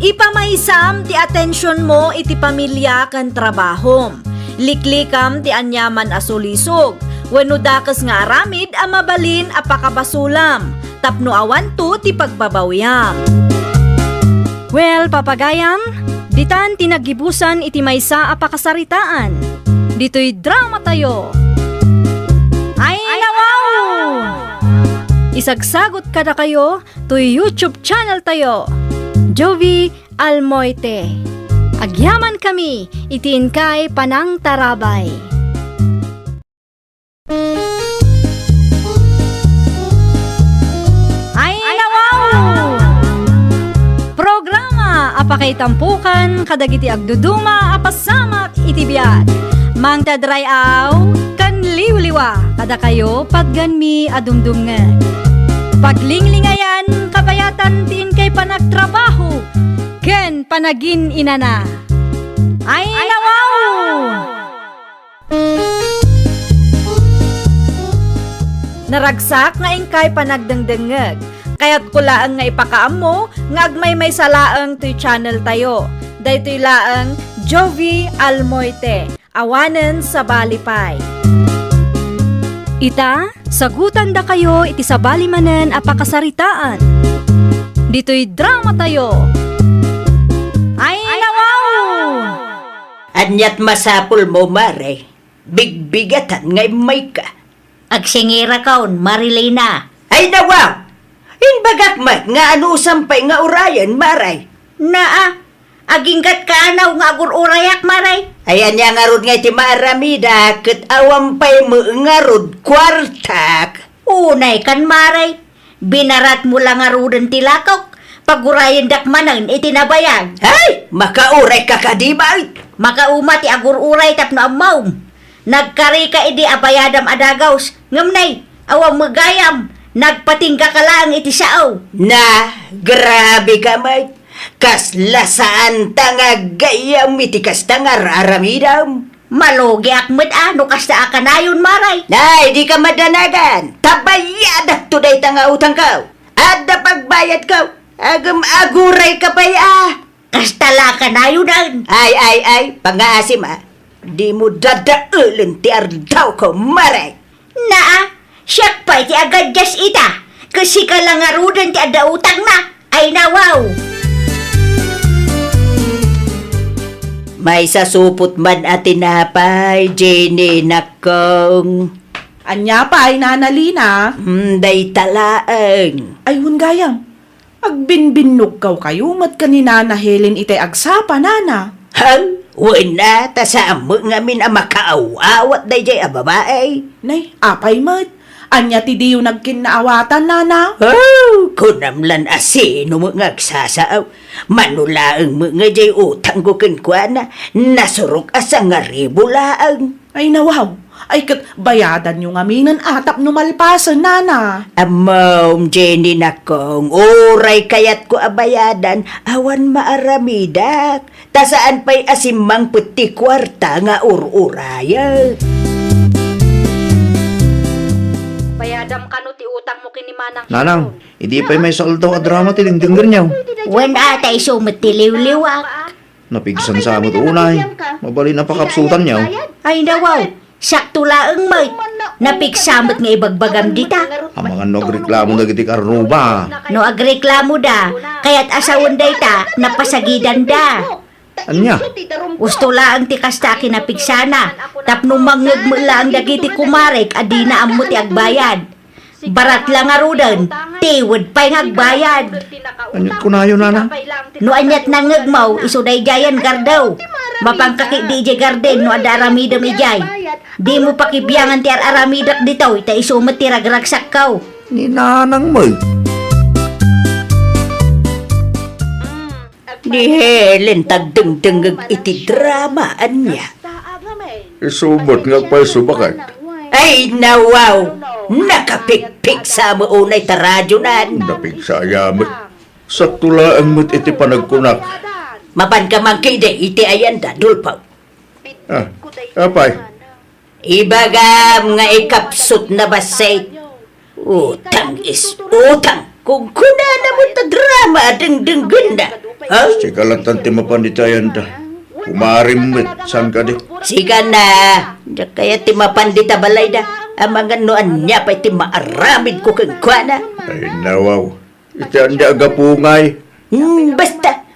Ipamaysam ti atensionmo iti pamilia ken trabahom. Liklikam ti aniaman a sulisog wenno dakes nga aramid a mabalin a pakabasolam tapno awanto ti pagbabawiam. Well, papagayam, ditan ti naggibusan iti maysa a pakasaritaan. Ditoy dramatayo. Ay, nawaw! Isagsagot kadakayo toy YouTube channel tayo, Jovie Almoite. Agyamankami iti inkay panangtarabay. Ay, nawaw! Programa a pakaitampukan kadagiti agduduma a pasamak iti biag. Mangted ray-aw ken liwliwa kadakayo patgenmi a dumdumngeg. Paglinglingayan, kabayatan ti inkay panagtrabaho ken panagin-inana. Ay, nawaw! Naragsak nga inkay panagdengdengngeg. Kayatko laeng nga ipakaammo nga agmaymaysa laeng toy channel tayo. Daytoy laeng Jovie Almoite, awanen sabali pay. Ita, sagutandakayo iti sabali manen a pakasaritaan. Ditoy dramatayo. Ay, nawaw! Aniat masapulmo, Mare? Bigbigatan nga immayka. Agsingirakon, Marilina. Ay, nawaw! Imbagak met nga anusam pay nga urayen, Mare. Naa, aginggatka a naw nga agur-urayak, Mare. Ay, ania ngarud nga iti maaramidak ket awan pay met ngarud kuartak? Unay kan, Mare. Binaratmo la ngaruden ti lakok, pagurayendak manen iti nabayag. Ay, makaurayka kadi, bay? Makauma ti agur-uray tapno ammom. Nagkarika idi a bayadam a dagaus, ngem nay, awan met gayam, nagpatinggaka laeng iti sao. Na, grabe ka met. Kasla saanta nga aggayam iti kasta nga ar-aramidam. Malugiak met a no kasta a kanayon, Mare. Nay, dika madanagan. Ta bayadakto dayta nga utangko. Adda pagbayadko. Agem agurayka pay a. Kasta la a kanayonen. Ay, ay, ay, pangngaasim a. Dimo dadaelen ti ardawko, Mare. Naa, siak pay ti agadias ita, ket sika la ngaruden ti adda utangna. Ay, nawaw! Maysa supot man a tinapay, Jenny, nakkong. Ania pay, Nana Lina? Hmm, dayta laeng. Ay, wen gayam. Agbinbinnogkaw kayo met ken ni Nana Helen itay agsapa, Nana. Haan, wen a, ta saan met ngamin a makaaw-awat daydiay a babai. Nay, apay met? Ania ti diyo nagkinnaawatan, Nana? Oh, kunam lan a sino met nga agsasao. Mano laeng met nga diay utangko kenkuana, nasurok a sangaribu laeng. Ay, nawaw. Ay, ket bayadanyo ngaminen a tapno malpasen, Nana. Ammom, Jenny, nakkong, uray kayatko a bayadan, awan maaramidak. Ta saan pay a simmangpet ti kuarta nga ur-urayen. Bayadam kano ti utangmo ken ni Manang Nanang, Sharon. Idi pay maysa aldaw a drama ti dengdenggenyo. Wen a, ta isu met ti liwliwak. Napigsan sa met unay. Mabalin a pakapsutanyo. Ay, nawaw. Sakto laeng met. Napigsa met nga ibagbagam dita. Amangan no agreklamo dagiti karruba. No agreklamoda, kayat a sawen dayta, napasagidanda. Ania? Usto laeng ti kasta a kinapigsana, tapno mangngeg met laeng dagiti kumarek a dina ammo ti agbayad. Barat la ngaruden, tiwed pay nga agbayad. Aniat kunayo, Nana? No aniat nangngegmo, isu daydiayen gardew. Mapanka ketdi idiay garden no adda aramidem idiay. Dimo pakibiangan ti ar-aramidek ditoy, ta isu met ti ragragsakko. Ni Nanang met. Ni Helen ti agdengdengngeg iti drama, ania? Isu met nga agpayso, baket. Ay, nawaw! Nakapigpigsa met unay ta radionan. Napigsa aya met. Sakto laeng met iti panagkunak. Mapanka mankidi iti ayanda, Dolfo. Ah, apay? Ibagam nga ikapsut na bassit. Utang is utang. Kunkunana met ta drama a dengdenggenna. Ha? Sika latta ti mapan iti ayanda. Kumarim met, saan kadi? Sika na. Diak kayat ti mapan dita balayda. Amangan no ania pay ti maaramidko kenkuana. Ay, nawaw. Iti ania a gapu ngay? Hmm, basta.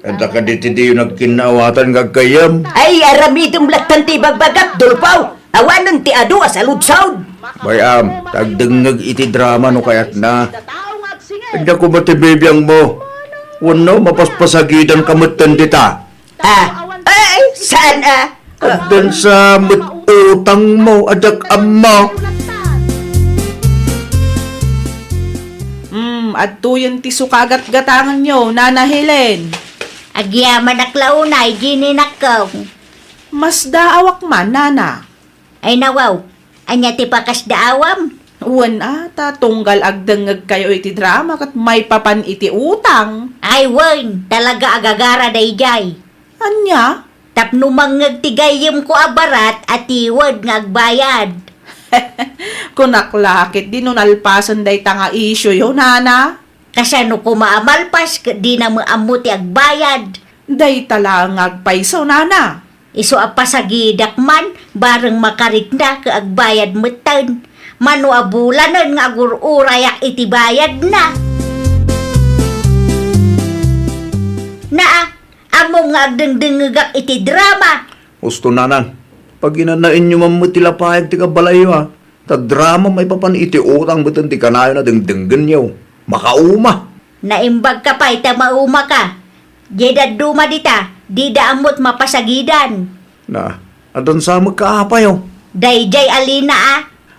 Adda kadi ti diyo nagkinnaawatan nga aggayyem? Ay, aramidem lattan ti ibagbagak, Dolfo. Awanen ti adu a saludsod. Bay-am, ta agdengngeg iti drama no kayatna. Adda koma ti bibiangmo. Wenno, mapaspasagidanka metten dita. Ah, ay, saan a? Addan sa met utangmo, adda ammo. Hmm, adtoyen ti sukagatgatanganyo, Nana Helen. Agyamanak la unay, Jenny nakkaw. Masdaawak man, Nana. Ay nawaw, ania ti pakasdaawam? Wen a, ta tunggal agdengngegkayo iti drama ket maipapan iti utang. Ay wen, talaga a gagara daydiay. Ania? Tapno mangngeg ti gayyemko a barat a tiwed nga agbayad. Kunak la ket di no nalpasen dayta nga isyuyo, Nana. Kasano koma a malpas ket dina met ammo ti agbayad? Dayta laeng nga agpayso, Nana. Isu a pasagidak man, bareng makarikna ket agbayad metten. Mano a bulanen nga agur-urayak iti bayadna. Naa, ammom nga agdengdengngegak iti drama. Husto, Nanang. Paginanaenyo man met ti lapayag ti kabalayyo, a. Ta drama maipapan iti utang metten ti kanayon a dengdenggenyo. Makauma! Naimbagka pay ta maumaka. Diay dadduma dita, dida ammo ti mapasagidan. Na, addan sa met ka apayo? Daydiay a Lina a.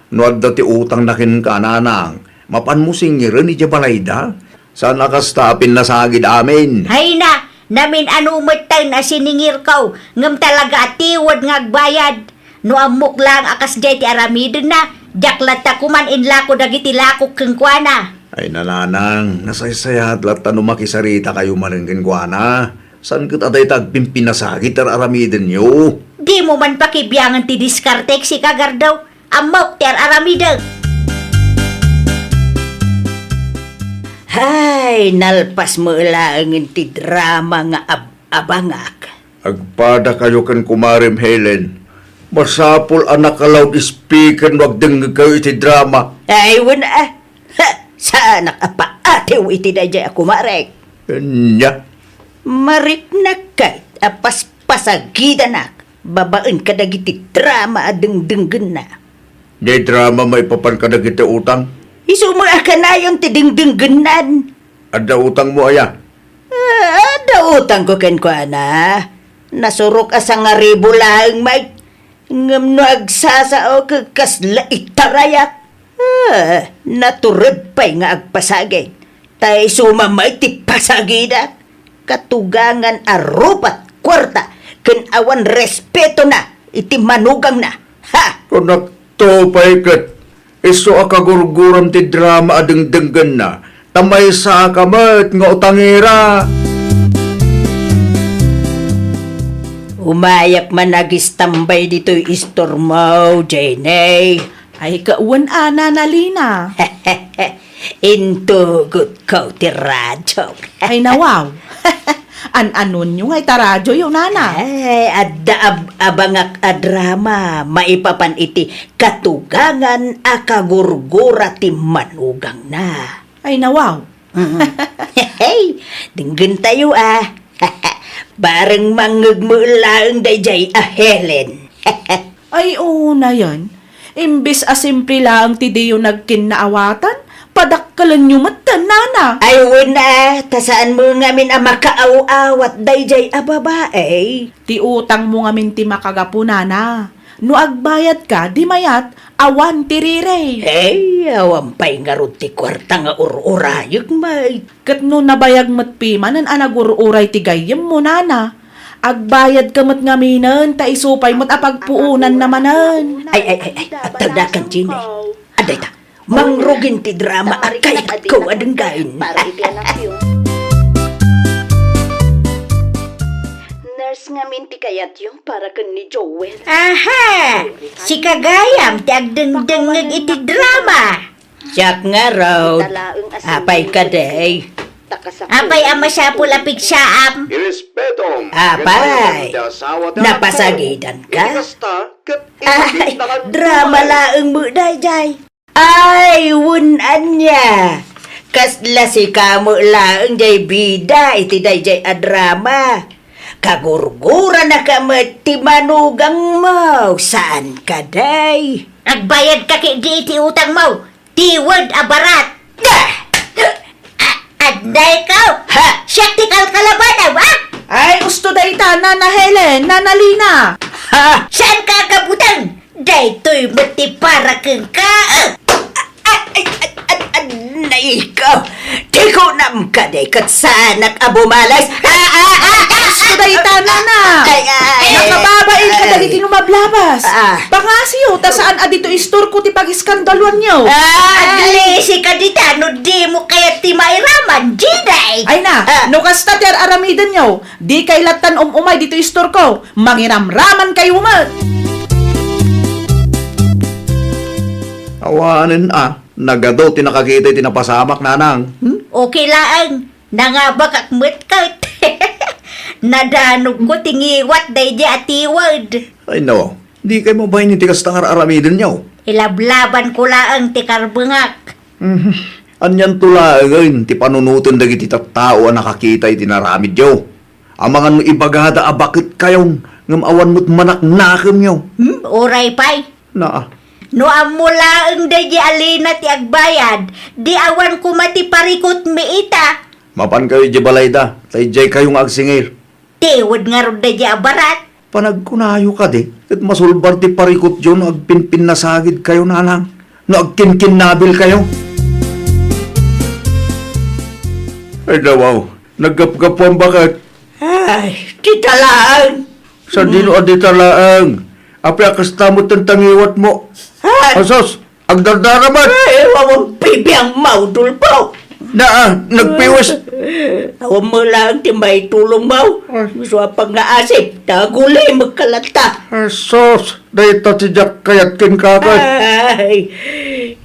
No adda ti utangna kenka, Nanang, mapanmo singiren idiay balayda? Saan a kasta a pinnasagid amin. Hayna, namin-ano metten a siningirko, ngem talaga a tiwed nga agbayad. No ammok laeng a kasdiay ti aramidenna, diak latta koman inlako dagiti lakok kenkuana. Ay, Nanang, nasaysayaat latta no makisaritakayo manen kenkuana. Saan ket a dayta agpimpinasagid ti ar-aramidenyo? Dimo man pakibiangen ti diskartek, sika, Gardaw. Ammok ti ar-aramidek. Hay, nalpas met laengen ti drama nga ab-abangak. Agpadakayo ken Kumarem Helen. Masapul a naka-loudspeaker no agdengngegkayo iti drama. Ay, wen, ah. Ha, saanak a paatiw iti daydiay a kumarek. Ania? Mariknak ket a paspasagidanak babaen kadagiti drama a dengdenggenna. Diay drama maipapan kadagiti utang? Isu met a kanayon ti dengdenggennan. Adda utangmo aya? Ah, adda utangko kenkuana. Nasurok a sangaribu laeng met. Ngem no agsasao ket kasla itarayak. Ah, natured pay nga agpasagid. Ta isu met ti pasagidak. Katugangan a rupat kuarta ken awan respetona iti manugangna. Ha! Kunakto pay ket isu a kagurguram ti drama a dengdenggenna, ta maysaka met nga utangera. Umayak man agistambay ditoy istormo, Jenny. Ay, kawen a, Nana Lina. Intugotko ti radyo. Ay, nawaw. An-anonyo nga ita radyoyo, Nana? Ay, adda ab-, abangak a drama maipapan iti katugangan a kagurgura ti manugangna. Ay, nawaw. Mm. Hey, denggentayo, ah. Bareng mangngegmo laeng daydiay a Helen. Ay, unayen. Imbes a simple laeng ti diyo nagkinnaawatan, padakkelenyo metten, Nana. Ay, wen a, ta saanmo ngamin a makaaw-awat daydiay a babai. Ti utangmo ngamin ti makagapu, Nana. No agbayadka, di mayat, awan ti rirey. Hey, awan pay ngarud ti kuarta nga ur-urayek met. Ket no nabayag met pimanen a nagur-uray ti gayyemmo, nana, agbayadka met ngaminen ta isu pay met a pagpuonanna manen. Ay, ay, ay, ay, agtalnakan, Jenny. Adda ita, mangrugin ti drama a kayatko a denggen. Para iti anakyo. Nurse ngamin ti kayatyo para ken ni Joel. Aha! Sika gayam ti agdengdengngeg iti drama. Siak ngarud. Apay kadi? Apay a masapul a pigsaam? Irespetom. Apay, napasagidanka? Ay, drama laeng met daydiay. Ay, wen ania. Kasla sika met laeng diay bida iti daydiay a drama. Kagurguranaka met ti manugangmo, saan kadi? Agbayadka ketdi iti utangmo. Tiwed a barat. Ah! A-, adda ikaw? Ha? Siak ti kalkalabanaw, ah! Ay, usto dayta, Nana Helen, Nana Lina. Ha? Saanka a kabuteng? Daytoy met ti para kenka, ah! Ay, ay, ay, ay, ay, naikaw. Ti kunam kadi ket saanak a bumales. Ah, ah, ah, ah, usto dayta, Nana. Ay, ay, nakababain ka dagiti lumablabas. Ah. Pangasiyo, ta saan a ditoy istorko ti pagiskandaluanyo. Ah. Aglisi ka dita, no dimo kayat ti mairaman, Jenny. Ay na, ah, no kasta ti ar-aramidenyo, dikay lattan um-umay ditoy istorko. Mangiramraman kayo met. Awanen a, nagadu ti nakakita iti napasamak, nanang. Hmm? Okay laeng. Nangabakak met ket. Nadanogko ti ngiwat daydi a tiwed. Ay no, dikay mabain iti kasta nga ar-aramidenyo. Ilablabanko laeng ti karbengak. Mhm. Anianto laengen ti panunoten dagiti tattao a nakakita iti naramidyo? Amangan no ibagada a baketkayon ngem awan met manaknakemyo. Hmm, uray pay. Naa. No ammo laeng daydi a Lina ti agbayad, di awan koma ti parikutmi ita. Mapankayo idiay balayda, ta idiaykayo nga agsingir. Tiwed ngarud daydi a barat. Panagkunayo kadi, ket masulbar ti parikutyo no agpinpinnasagidkayo, nanang, no agkinkinnabilkayo. Ay, dawaw, naggapgapuan baket. Ay, dita laeng. Sadino a dita laeng? Apay a kasta met ti nangiwatmo? Ay. Asus, agdardara met. Ay, awan pibiangmo, Dolfo. Naa, nagpiwes. Awan met laeng ti maitulongmo. Ay. Isu a pangngaasip, ta agulimekka latta. Asus, dayta ti diak kayat kenka ket. Ay,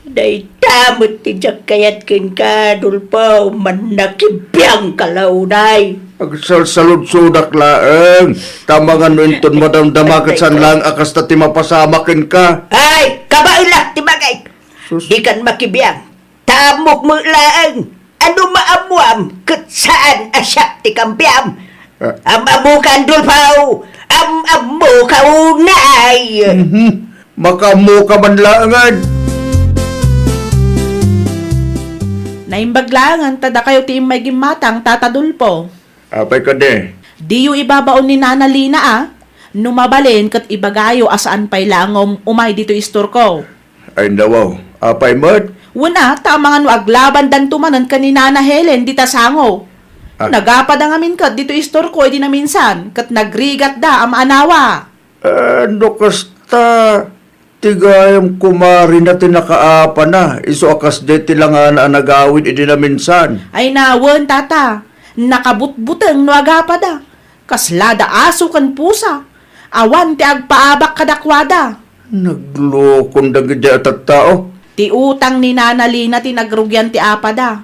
dayta met ti diak kayat kenka, Dolfo, mannakibiangka la unay. Agsalsaludsodak laeng, ta amangan no inton madamdama ket saan laeng a kasta ti mapasamak kenka. Ay, kabaelak ti bagik. Sus. Dikan makibiang. Ta ammok met laeng, no maammoam ket saan a siak ti kampiam. Ah. Am-ammokan, Dolfo, am-ammoka unay. Mhm. Makaammoka man laengen. Naimbag laengen ta dakayo ti immay gimmatang, Tata Dolfo. Apay kadi? Diyo ibabaon ni Nana Lina a, no mabalin ket ibagayo a saan pay laeng nga um-, umay ditoy istorko. Ay, nawaw. Apay met? Wen a, ta amangan no aglabandanto manen ken ni Nana Helen dita sango. Ah. Nagapada ngamin ket ditoy istorko idi naminsan, ket nagrigatda a maanawa. Eh, no kasta, ti gayam kumarina ti nakaapana, isu a kasdiay ti langana a nagawid idi naminsan. Ay na, wen, Tata, nakabutbuteng no agapada. Kaslada aso ken pusa. Awan ti agpaabak kadakuada. Naglokon dagiti a tattao. Ti utang ni Nana Lina ti nagrugian ti apada.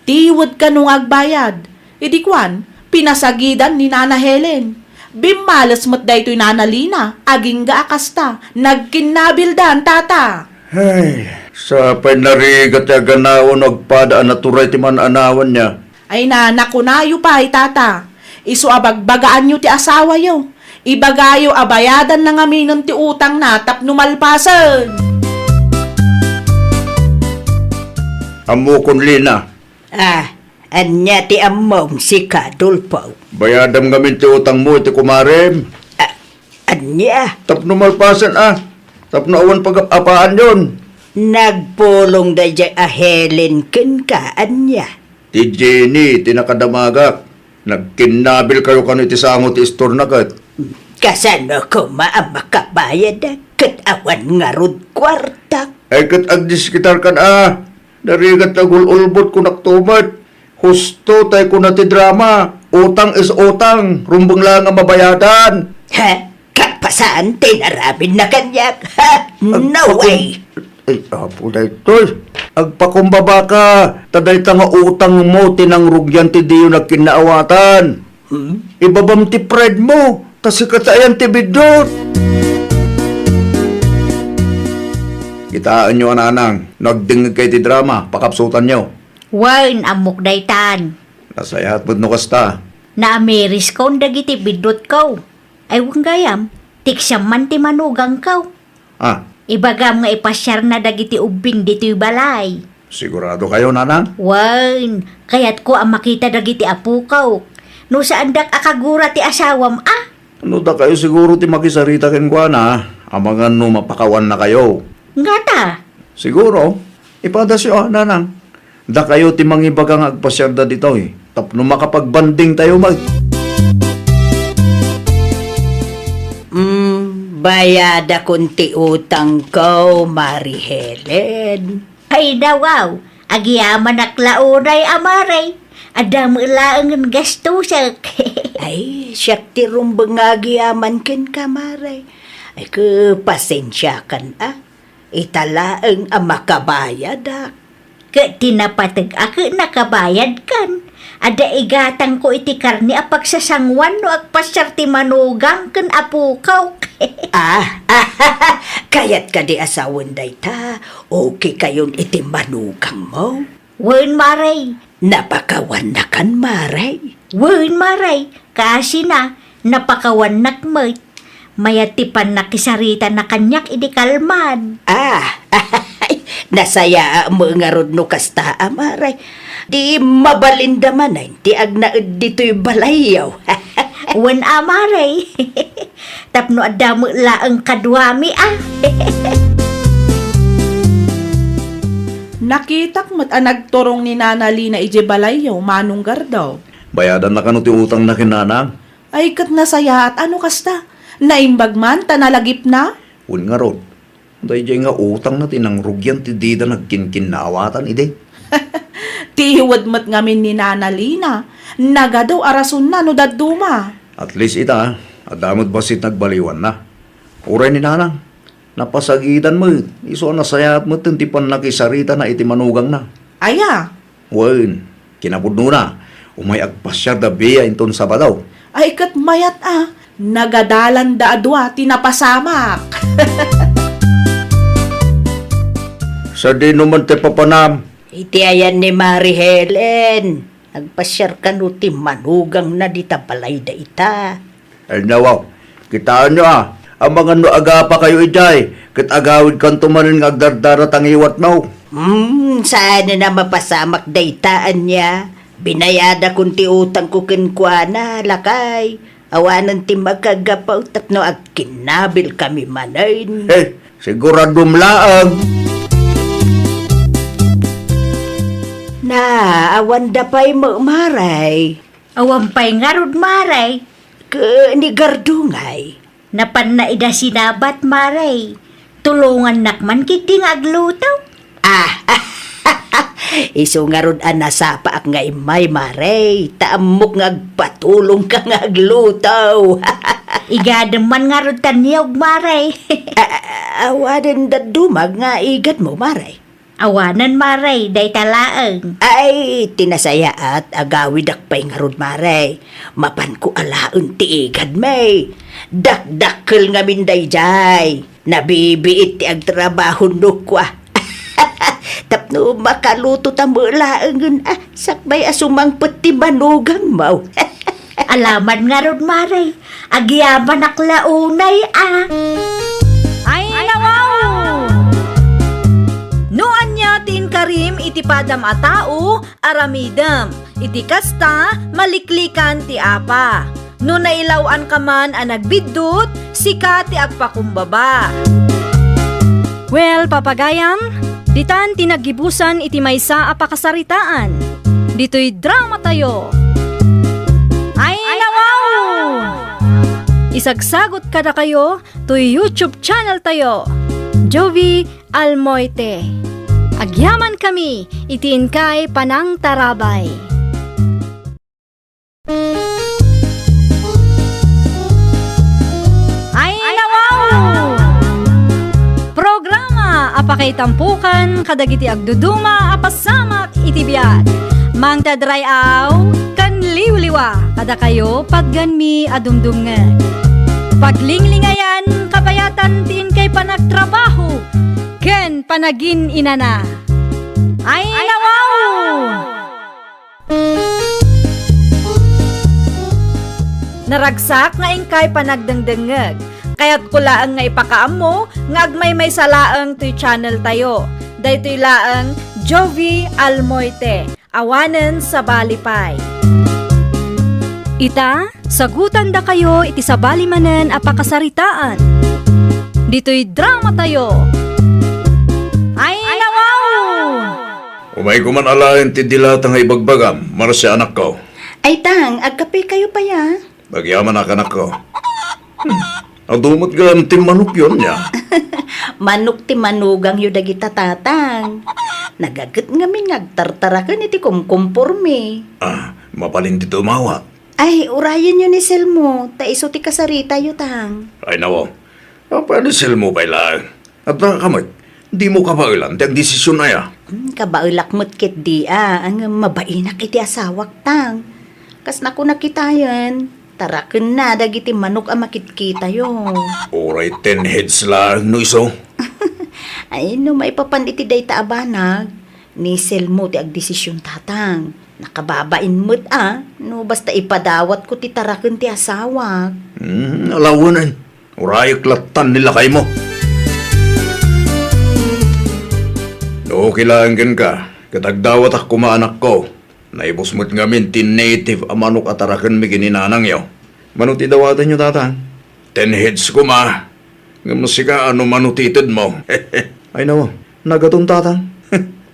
Tiwed kano nga agbayad. Idi kuan, pinasagidan ni Nana Helen. Bimmales met daytoy Nana Lina, agingga a kasta, nagkinnabildan, Tata. Ay, sapay narigat ti aganaw no agpada a naturay ti man-anawanna. Ay na, nakunayo pay, Tata. Isu a bagbagaanyo ti asawayo. Ibagayo a bayadanna ngaminen ti utangna tapno malpasen. Ammokon, Lina. Ah, ania ti ammom, sika, Dolfo? Bayadam ngamin ti utangmo iti kumarem. Ah, Ania? Tapno malpasen a. Tapno awan pagap-apaanyon. Nagpulong daydiay a Helen kenka, ania? Ti Jenny ti nakadamagak. Nagkinnabil kayo kano iti sango ti istorna ket. Kasano koma a makabayad ket awan ngarud kuarta? Ay ket agdiskitarkan a. Narigat agul-ulbot kunak to met. Husto tay kuna ti drama, utang is utang, rumbeng laeng a mabayadan. Ha? Kapasan ti inaramidna kaniak? Ha? Ag-, No way! Ay, apo daytoy. Agpakumbaba ka, ta dayta nga utangmo ti nangrugyan ti diyo nagkinnaawatan. Hmm? Ibabam ti pride mo, ta sika ti ayan ti biddut. Kitaenyo a nanang, no agdengngeg kay ti drama, pakapsutanyo. Wen, ammok daytan. Nasayaat met no kasta. Naamiriskon dagiti biddutko. Ay, wen gayam, tiksiam man ti manugangko. Ah. Ibagam nga ipasiarna dagiti ubbing ditoy balay. Sigurado kayo, nanang? Wen, kayatko a makita dagiti apokok. No saandak a kagura ti asawam, a? No dakayo siguro ti makisarita kenkuana, amangan no mapakawanna kayo. Ngata? Siguro. Ipadasyo, a, nanang. Dakayo ti mangibaga nga agpasiarda ditoy, tapno makapagbanding tayo met. Mm, bayadakon ti utangko, Mari Helen. Ay, nawaw, agyamanak la unay a Mari. Adda met laengen gastusek. Ay, siak ti rumbeng nga agyaman kenka, Mari. Ay, ke, pasensiakan, a. Ita laeng a makabayadak. Ket ti napateg a ket nakabayadkan. Adda igatangko iti karne a pagsasanguan no agpasiar ti manugang ken apokok. Ah, kayat kadi a sawen dayta? Okay kayon iti manugangmo? Wen, Mari. Napakawannakan, Mari? Wen, Mari. Kasina, napakawannak met. Mayat ti pannakisaritana kaniak idi kalman. Ah, nasayaat met ngarud no kasta a, Mari. Di mabalinda manen ti agnaed ditoy balayyo. Wen a, Mari. Tapno adda met laeng kaduami, a. Nakitak met a nagturong ni Nana Lina idiay balayyo, Manong Gardo. Bayadanna kano ti utangna ken nanang? Ay, ket nasayaat a no kasta. Naimbag man ta nalagipna. Wen ngarud, daydiay nga utangna ti nangrugian ti dida nagkinkinnaawatan idi. Ti iwed met ngamin ni Nana Lina, nagadu a rasonna no dadduma. At least ita, adda met bassit nagbaliwanna. Uray ni Nanang, napasagidan met, isu a nasayaat metten ti pannakisaritana iti manugangna. Aya? Wen, kinapudnona, umay agpasiarda biya inton Sabado. Ay, ket mayat a, nagadalanda a dua ti napasamak. Sadino man ti papanam? Iti ayan ni Mari Helen, agpasiar kano ti manugangna dita balayda ita. Ay, nawaw. Kitaenyo a, amangan no agapa kayo idiay, ket agawidkanto manen nga agdardara ta ngiwatno. Hmm, saanen a mapasamak dayta, ania? Binayadakon ti utangko kenkuana, lakay. Awanen ti makagapu tapno agkinnabilkami manen. Eh, siguradom laeng. Na, awanda pay met, Mari. Awan pay ngarud, Mari. Ken ni Gardo ngay? Napanna ida sinabat, Mari. Tulongannak man ketdi nga agluto. Ah, isu ngarud a nasapaak nga immay, Mari. Ta ammok nga agpatulongka nga agluto. Igadem man ngarud ta niyog, Mari. A-, a-, awanen dadduma nga igadmo, Mari. Awanen, Mari, dayta laeng. Ay, ti nasayaat, agawidak pay ngarud, Mari. Mapanko alaen ti igadmi. Dakdakkel ngamin daydiay. Nabibiit ti agtrabaho no kua. Tapno makaluto ta met laengen a sakbay a sumangpet ti manugangmo. Alaman ngarud, Mari. Agyamanak la unay a. Ay, nawaw! No ania ti inkarim iti padam a tao, aramidem. Iti kasta, maliklikan ti apa. No nailaw-anka man a nagbiddut, sika ti agpakumbaba. Well, papagayam, ditan ti naggibusan iti maysa a pakasaritaan. Ditoy dramatayo. Ay, nawaw! Isagsagot kadakayo toy YouTube channel tayo, Jovi Almoite. Agyaman kami iti inkay panangtarabay. Ay, nawaw! Programa a pakaitampukan kadagiti agduduma a pasamak iti biag. Mangted ray-aw ken liwliwa kadakayo patgenmi a dumdumngeg. Paglinglingayan, kabayatan ti inkay panagtrabaho ken panagin-inana. Ay, nawaw! Naragsak nga inkay panagdengdengngeg. Kayatko laeng nga ipakaammo nga agmaymaysa laeng toy channel tayo. Daytoy laeng Jovi Almoite, awanen sabali pay. Ita, sagutandakayo iti sabali manen a pakasaritaan. Ditoy dramatayo. Ay, nawaw! Umayko man alaen ti dilata nga ibagbagam, Marcia, anakko. Ay, Tang, agkapekayo pay, a? Agyaman a, anakko. Hmm. Adu met gayam ti manokyo nia. Manok ti manugangyo dagita, Tatang. Nagaget ngamin nga agtartaraken iti kumkumpormi. Ah, mabalin ti tumawag. Ay, urayenyo ni Selmo, ta isu ti kasaritayo, Tang. Ay, nawaw. Apay ni Selmo pay laeng? Adda ka met, dimo kabaelan ti agdesision aya? Hmm, kabaelak met ketdi a, ngem mabainak iti asawak, Tang. Kas nakunak kitayen, tarakenna dagiti manok a makitkitayo. Uray ten heads laeng no isu. Ay, no maipapan iti dayta a banag, ni Selmo ti agdesision, Tatang. Nakababain met a, no basta ipadawatko ti taraken ti asawak. Hmm, alawenen. Urayek lattan ni lakaymo. No okay laeng kenka, ket agdawatak koma, anakko. Naibus met ngamin ti native a manok a tarakenmi ken ni nanangyo. Mano ti dawatenyo, Tatang? Ten heads koma. Ngem sika, ano mano ti itedmo? Ay, nawaw. Nagaton, Tatang.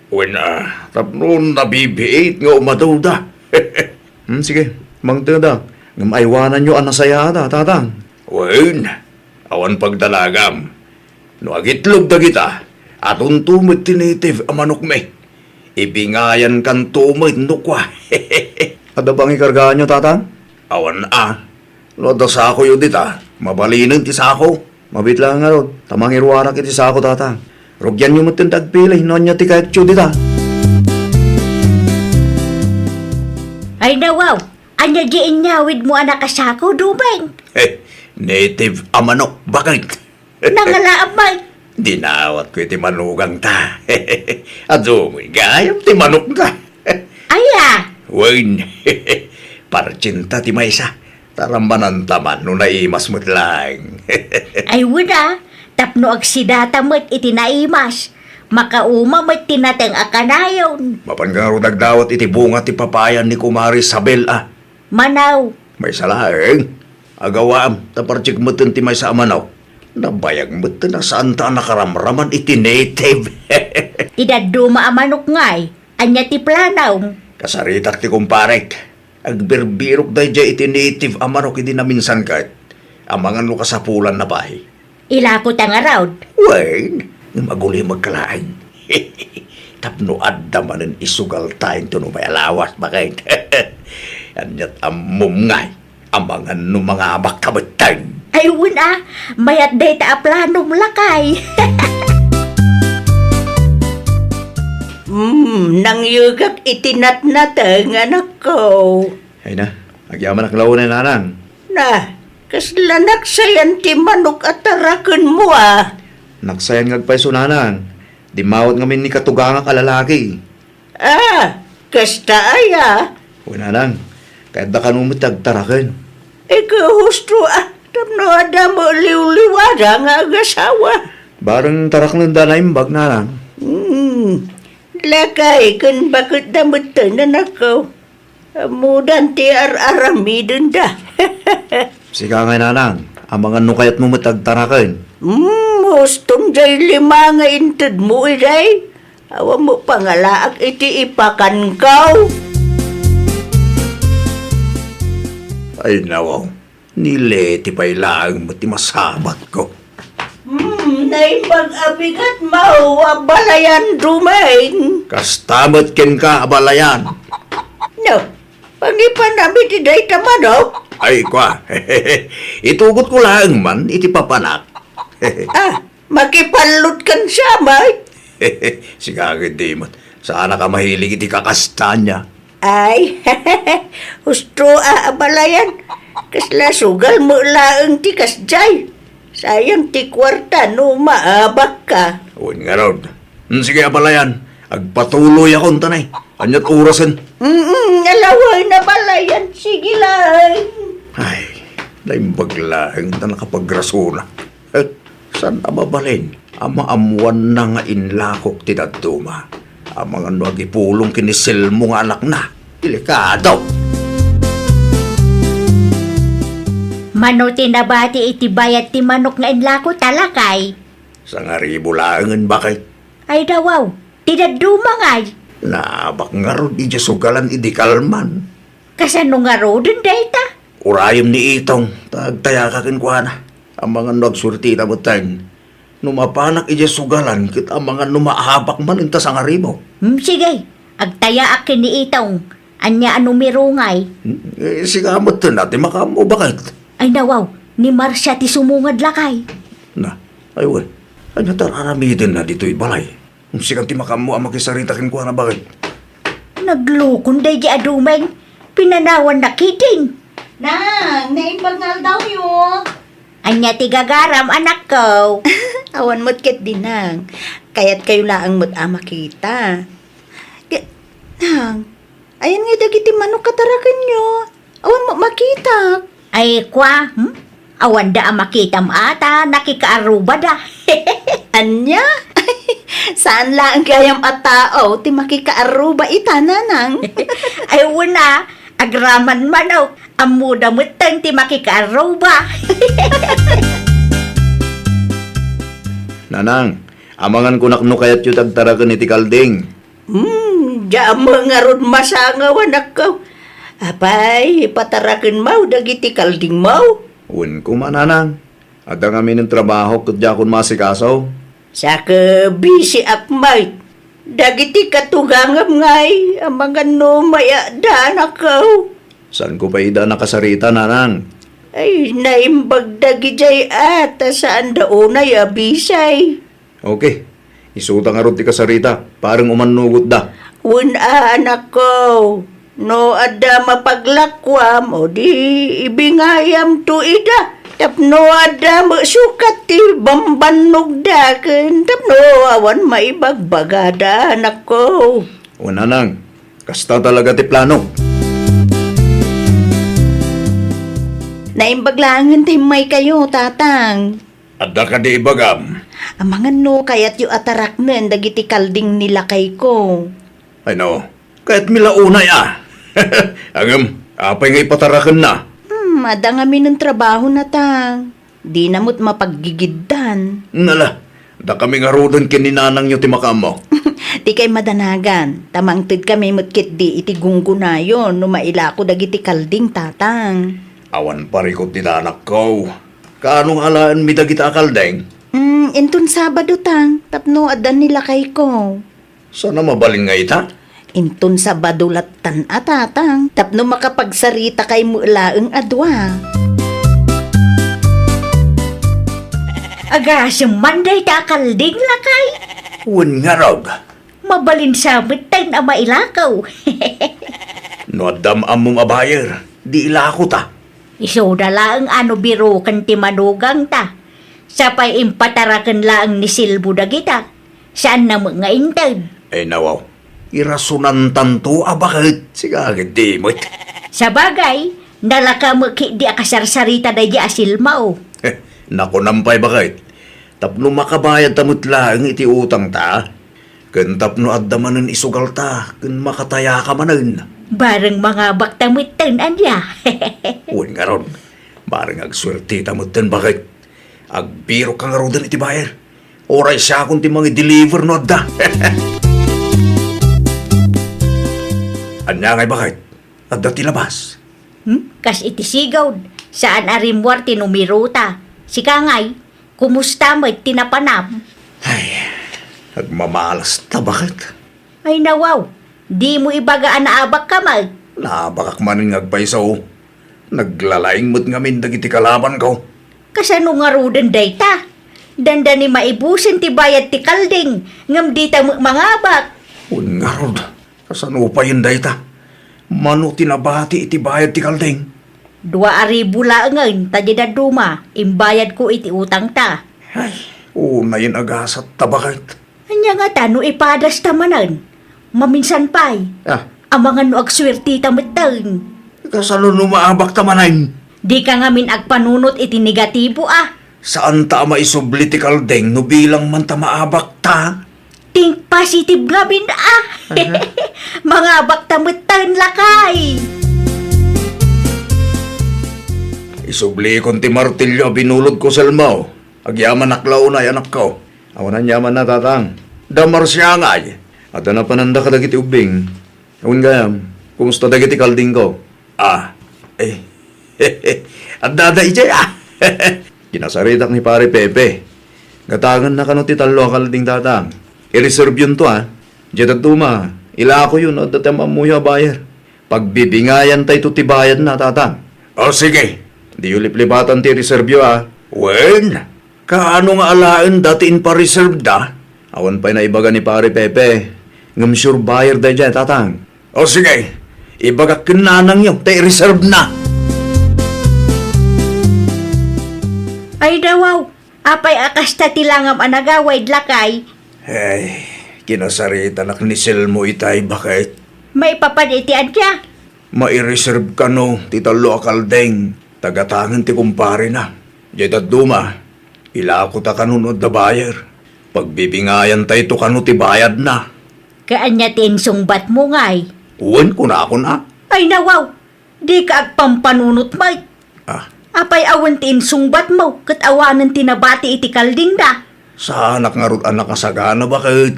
Wen a, tapno nabibiit nga umaduda. Hmm, sige, mangtedak. Ngem aywananyo a nasayaat, Tatang. Wen, awan pagdalagam. No agitlog dagita, adunto met ti native a manokmi. Ibingayankanto met no kua. Adda pangikargaanyo, Tatang? Awan a. No adda sakoyo dita, mabalinen ti sako. Mabiit laeng ngarud, ta mangiruarak iti sako, Tatang. Rugianyo metten ti agpili no ania ti kayatyo dita. Ay, nawaw! Ania di inyawidmo a nakasako, Dumeng? Eh, native a manok, bakit? Nangalaam, Mike. Dinawatko iti manugangta. Adu met gayam ti manokta. Aya? Wen, partinta ti maysa. Tarammananta man no naimas met laeng. Ay, wen a, tapno agsidata met iti naimas. Makauma met ti nateng a kanayon. Mapan ngarud agdawat iti bunga ti papayan ni Kumare Isabel a. Manaw. Maysa laeng. Agawaam, ta partik metten ti maysa a manok. Nabayag metten a saanta a nakaramraman iti native. Ti dadduma a manok ngay, ania ti planom? Kasaritak ti kumparek. Agbirbirok daydiay iti native a manok idi naminsan ket. Amangan no kasapulanna pay. Ilako ta ngarud. Wen, ngem agulimekka laeng. Tapno adda manen isugalta inton umay a lawas, bakit? Aniat ammom ngay, amangan no mangamakka metten. Ay, wen a, mayat dayta a planom, lakay. Hmm, nangyegak iti natnateng, anakko. Ay na, agyamanak lawen, nanang. Na, kasla naksayan ti manok a tarakenmo a? Naksayan nga agpayso, nanang. Dimmawat ngamin ni katugangak a lalaki. Ah, kasta aya? Wen, nanang, kayatda kano met ti agtaraken. Ikaw, husto a, tapno adda met liwliwada nga agasawa. Bareng taraknenda naimbag, nanang. Hmm, lakay, ken baketda metten, anakko. Ammodan ti ar-aramidenda. Sika ngay, Nanang, amangan no kayatmo met agtaraken. Hmm, huston jay lima nga intedmo idiay. Awan met pangalaak iti ipakanko. Ay, nawaw. Ni Leti pay laeng met ti masabatko. Hmm, naimbag a bigat mo, Abalayan Dumeng. Kasta met kenka, Abalayan. No, pangipanam iti dayta manok? Ay, kwa. Itugotko laeng man iti papanak. Ah, makipallot kan siya, may? Sika ket di met. Saanak a mahilig iti kakastana. Ay, husto a, Abalayan. Kasla sugal met laeng ti kasjay. Sayang ti kuarta no maabakka. Wen ngarud. Hmm, sige, Abalayan. Agpatuloyakon, tanay. Aniat orasen? Mm, alaway, Abalayan. Sige laeng. Ay, naimbag laeng ta nakapagrasona. Eh, saan a mabalin a maammoanna nga inlakok ti dadduma? Amangan no agipulong ken ni Selmo nga anakna. Delikado! Mano ti nabati iti bayad ti manok nga inlakota, lakay? Sangaribu laengen, baket. Ay, dawaw, ti dadduma ngay? Naabak ngarud idiay sugalan idi kalman. Kasano ngaruden dayta? Urayem ni Itong, ta agtayaka kenkuana. Amangan no agsuertita metten. No mapanak idiay sugalan, ket amangan no maabak man inta sangaribu. Hmm, sige. Agtayaak ken ni Itong. Ania a numero ngay? Hmm, eh, sika metten a ti makaammo, baket. Ay, nawaw, ni Marcia ti sumungad, lakay. Na, ay, wen. Ania ta ar-aramidenna ditoy balay? Sikan ti makaammo a makisarita kenkuana, baket. Naglukon daydi a Dumeng. Pinanawanna ketdin. Nang, naimbag nga aldawyo. Ania ti gagaram, anakko? Awan met ketdi, Nang. Kayatkayo laeng met a makita. Ke-, Nang, ayan ngay dagiti manok a tarakenyo? Awan met makitak. Ay, kwa, hmm? Awanda a makitam a ta nakikaarrubada. Ania? Saan laeng gayam a tao ti makikaarruba ita, Nanang? Ay, wen a, agraman manok. Ammoda metten ti makikaarruba. Nanang, amangan kunak no kayatyo ti agtaraken iti kalding. Hmm, diak met ngarud masangaw, anakko. Apay, patarakenmo dagiti kaldingmo? Wen koma, Nanang. Adda ngamin trabahok ket diakon maasikaso. Saka bisiak met. Dagiti katugangam ngay, amangan no mayada, anakko. Saanko pay ida a nakasarita, Nanang? Ay, naimbag dagidiay a, ta saanda unay a bisay. Okay. Isuta ngarud ti kasarita, pareng umannugotda. Wen a, anakko, no adda mapaglakuam, o di ibingayamto ida. Tapno adda met sukat ti bambannogda ken tapno awan maibagbagada, anakko. O, Nanang, kasta talaga ti plano. Naimbag laengen ti immaykayo, Tatang. Adda kadi ibagam? Amangan no kayatyo a taraknen dagiti kalding ni lakayko. Ay, no, kayatmi la unay a. Ngem, apay nga ipatarakenna? Hmm, adda ngamin trabahona, Tang. Dina met mapaggigiddan. Nala, dakami ngaruden ken ni nanangyo ti makaammo. Dikay madanagan, ta mangtedkami met ketdi iti gunggonayon no mailako dagiti kalding, Tatang. Awan parikut dita, anakko. Kaano nga alaenmi dagita a kalding? Mm, inton Sabado, Tang, tapno addan ni lakayko. Saan a mabalin nga ita? Inton Sabado lattan a, Tatang, tapno makapagsaritakay met laeng a dua. Agasem man dayta a kalding, lakay? Wen ngarud. Mabalin sa metten a mailako. No adda ammom a buyer, di ilakota. Isuda laeng a no biroken ti manugangta. Sapay impataraken laeng ni Silbo dagita. Saanna met nga inted. Ay, nawaw. Irasonantanto a baket. Sika ket di met. Sabagay, nalaka met ketdi a kasarsarita daydi a Silmo. Nakunam pay baket. Tapno makabayadta met laeng iti utangta. Ken tapno adda manen isugalta, ken makatayaka manen. Bareng mangabakta metten, ania? Wen ngarud, Bareng agsuerteta metten, baket. Agbirokka ngaruden iti buyer. Uray siakon ti mangi-deliver no adda. Ania ngay, baket? Adda ti labas? Hmm? Kas iti sigud, saan a rimmuar ti numerota. Sika ngay, kumusta met ti napanam? Ay, agmamalasta, baket. Ay, nawaw, dimo ibaga a naabakka met? Naabakak manen nga agpayso. Naglalaing met ngamin dagiti kalabanko. Kasano ngaruden dayta? Dandani maibusen ti bayad ti kalding, ngem dita met mangabak. Wen ngarud, kasano payen dayta? Mano ti nabati iti bayad ti kalding? Dua a ribu laengen ta di dadduma, imbayadko iti utangta. Ay, unayen a gasat ta, baket. Ania ngata no ipadasta manen? Maminsan pay. Ah. Amangan no agsuerteta metten. Kasano no maabakta manen? Dika ngamin agpanunot iti negatibo, a. Saanta a maisubli ti kalding no bilang man ta maabakta? Think positive ngamin, a. Aha. Mangabakta metten, lakay. Isublikon ti martilyo a binulodko, Selmo. Agyamanak la unay, anakko. Awan aniamanna, tatang. Da Marcia ngay. Adda napananda kadagiti ubbing. Awan gayam, kumusta dagiti kaldingko? Ah, eh, adda da idiay, ah. Kinasaritak ni Pare Pepe. Gatangenna kano ti tallo a kalding, tatang. I-reserve yunto, ah. Diay dadduma, ilakoyo no adda ti am-ammoyo a buyer. Pagbibingayantayto ti bayadna, tatang. O, sige. Diyo liplipatan ti reserve yo, a. Wen, kaano nga alaenda ti inpa-reserve da? Awan pay naibaga ni Pare Pepe. Ngem sure buyer daydiay, tatang. O, sige. Ibagak ken nanangyo ta i-reserve na. Ay, dawaw. Apay a kasta ti langam a nagawid, lakay? Ay, kinasaritanak ni Selmo itay, baket. Maipapan iti ania? Mai-reserve kano ti tallo a kalding, ta gatangen ti kumparena. Diay dadduma, ilakota kano no adda buyer. Pagbibingayantayto kano ti bayadna. Ket ania ti insungbatmo ngay? Wen, kunakon a. Ay, nawaw! Dika agpampanunot met. Ah. Apay awan ti insungbatmo ket awanen ti nabati iti kaldingda? Saanak ngarud a nakasagana, baket.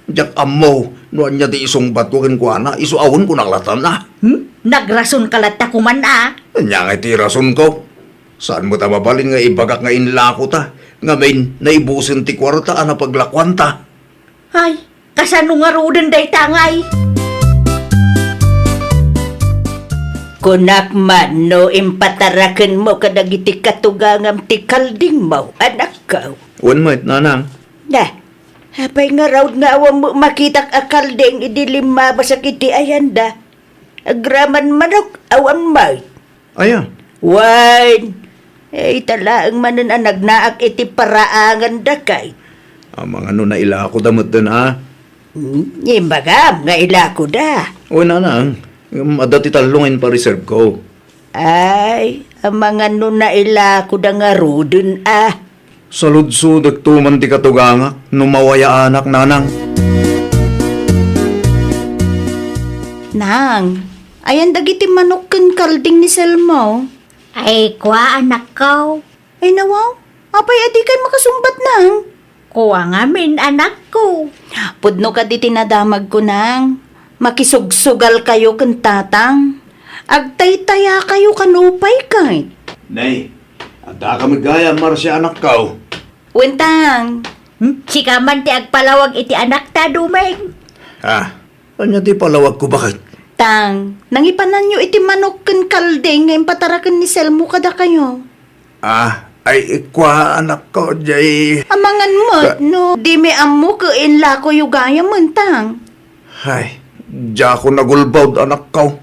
Diak ammo no ania ti isungbatko kenkuana, isu a wen, kunak latta. Hmm? Nagrasonka latta koman, a. Ania ngay ti rasonko? Saan met a mabalin nga ibagak nga inlakota, ngamin naibusen ti kuarta a napaglakuanta? Ay, kasano ngaruden dayta ngay? Kunak man no impatarakenmo kadagiti katugangam ti kaldingmo, anakko. Wen met, nanang. Na, apay ngarud nga awan makitak a kalding idi limmabasak iti ayanda? Agraman manok, awan met. Aya? Wen, ita laeng manen a nagnaak iti paraangan, dakay. Amangan no nailakoda metten, a? Hmm, imbagam nga ilakoda. O, nanang, ngem adda ti tallo nga inpa-reserve ko. Ay, amangan no nailakoda ngaruden, a. Saludsodekto man ti katugangak no mawayaanak, nanang. Nang, ayan dagiti manok ken kalding ni Selmo? Ay, kua, anakko. Ay, nawaw, apay a dikay makasungbat, nang? Kua ngamin, anakko. Pudno kadi ti nadamagko, nang. Makisugsugalkayo ken tatang. Agtaytayakayo kano pay ket. Nay, adda ka met gayam, Marcia, anakko. Wen, tang. Hmm? Sika man ti agpalawag iti anakta, Dumeng. Ah, ania ti palawagko, baket? Tang, nangipananyo iti manok ken kalding nga impataraken ni Selmo kadakayo. Ah, ay, kua, anakko, jay. Amangan met, ka- no, dimi ammo ket inlakoyo gayamen, tang. Ay, diakon nagulbod, anakko.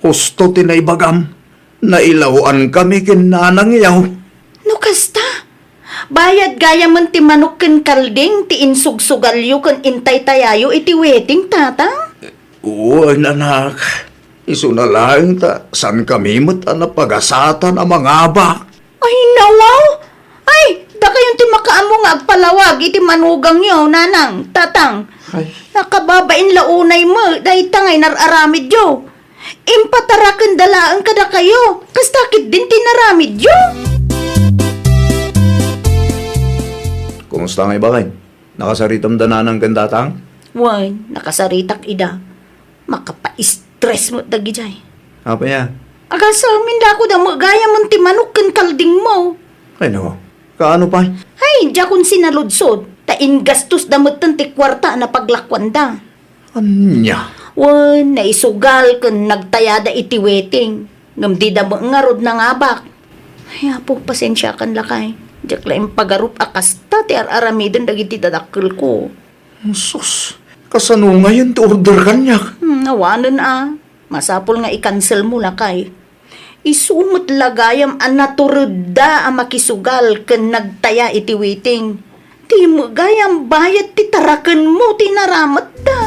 Husto ti naibagam. Nailawankami ken nanangyo. No kasta, bayad gayamen ti manok ken kalding ti insugsugalyo ken intaytayayo iti wedding, tatang? Wen, anak. Isuna laeng ta saankami met a napagasatan a mangabak. Ay, nawaw! Ay, dakayon ti makaammo nga agpalawag iti manugangyo, nanang, tatang. Ay. Nakababain la unay met dayta nga inar-aramidyo. Impatarakenda laeng kadakayo. Kasta ketdin ti inaramidyo. Kumusta ngay baket? Nakasaritam da nanang ken tatang? Wen, nakasaritak ida. Makapa-stress met dagijay. Apay a? Agasem, inlakoda met gayam ti manok ken kaldingmo. Ay, nako. Kaano pay? Ay, diakon sinaludsod. Ta ingastos da metten ti kuarta a napaglakuanda. Ania? Wen, naisugal ken nagtayada iti wedding. Ngem dida met ngarud nangabak. Ay, Apo, pasensiakan lakay. Diak la impagarup a kasta ti ar-aramiden dagiti dadakkelko. Sus, kasano ngayen ti order kaniak? Hmm, awanen a. Masapul nga i-cancel mo lakay. Isu met la gayam a naturedda a makisugal ken nagtaya iti wedding. Dimo gayam bayad ti tarakenmo ti inaramidda.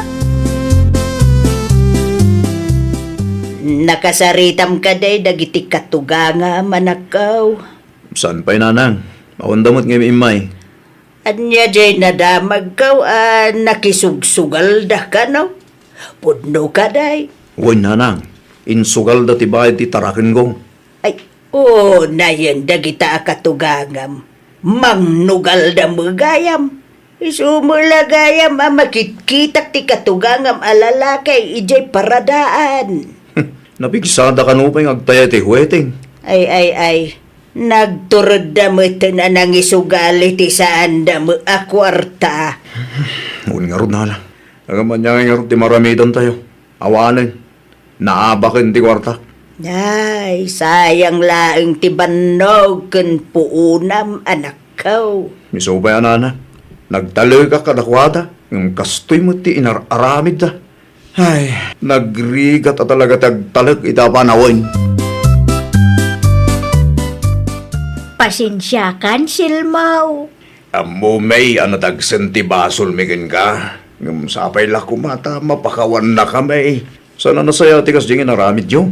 Nakasaritam kadi dagiti katugangam, anakko? Saan pay, nanang? Awanda met nga immay. Ania diay nadamagko a nakisugsugalda kano? Pudno kadi? Wen, nanang. Insugalda ti bayad ti tarakenko. Ay, unayen dagita a katugangam. Mangnugalda met gayam. Isu met la gayam a makitkitak ti katugangam a lalaki idiay paradaan. Napigsada kano pay nga agtaya iti wedding? Ay, ay, ay. Nagturedda metten a nangisugal iti saanda met a kuarta. Wen ngarud, nanang. Ngem ania ngay ngarud ti maaramidantayo? Awanen. Naabaken ti kuarta. Ay, sayang laeng ti bannog ken puonam, anakko. Isu pay a, nanang. Nagtalekak kadakuada, ngem kastoy met ti inar-aramidda. Ay, nagrigat a talaga ti agtalek iti a panawen. Pasensiakan, Silmaw. Ammom a nadagsen ti basolmi kenka, ngem sapay la koma ta mapakawannakami. Saan a nasayaat ti kasdiay nga inaramidyo?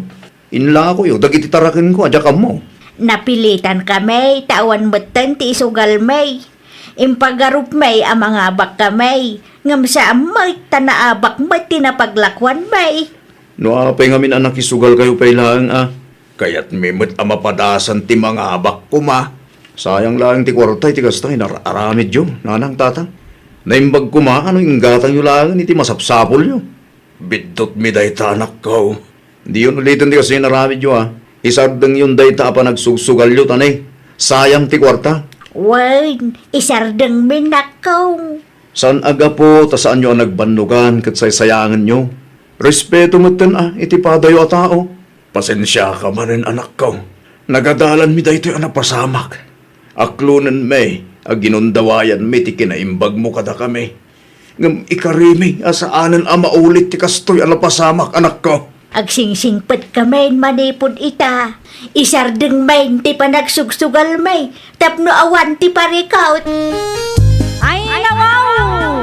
Inlakoyo dagiti tarakenko a diak ammo. Napilitankami ta awan metten ti isugalmi. Impagarupmi a mangabakkami, ngem saan met ta naabak met ti napaglakuanmi. No apay ngamin a nakisugalkayo pay laeng a, kayatmi met a mapadasan ti mangabak koma. Sayang laeng ti kuarta iti kasta nga inar-aramidyo, nanang, tatang. Naimbag koma a no inggatangyo laengen iti masapsapulyo. Biddutmi dayta, anakko. Diyon uliten ti kasta nga inaramidyo a. Isardengyon dayta a panagsugsugalyo ta ne, sayang ti kuarta. Wen, isardengmi, nakko. Saan a gapu ta saanyo a nagbannogan ket saysayangenyo. Respeto metten a iti padayo a tao. Pasensiaka manen, anakko. Nagadalanmi daytoy a napasamak. Aklonenmi a ginundawayanmi ti kinaimbagmo kadakami. Ngem ikarimi a saanen a maulit ti kastoy a napasamak, anakko. Agsingsingpetkami manipud ita. Isardengmi ti panagsugsugalmi tapno awan ti parikut. Ay, nawaw!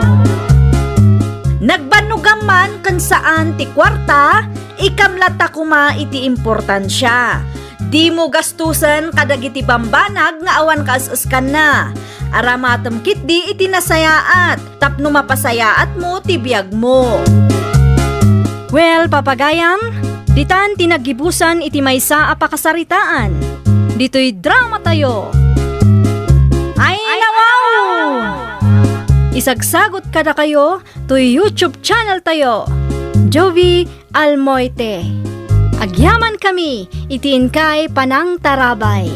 Nagbannogam man ken saan ti kuarta, ikam latta koma iti importansia. Dimo gastusen kadagiti bambanag nga awan kaes-eskanna. Aramatem ketdi iti nasayaat tapno mapasayaatmo ti biagmo. Well, papagayam, ditan ti naggibusan iti maysa a pakasaritaan. Ditoy dramatayo. Ay, nawaw! Isagsagot kadakayo toy YouTube channel tayo, Jovi Almoite. Agyamankami iti inkay panangtarabay.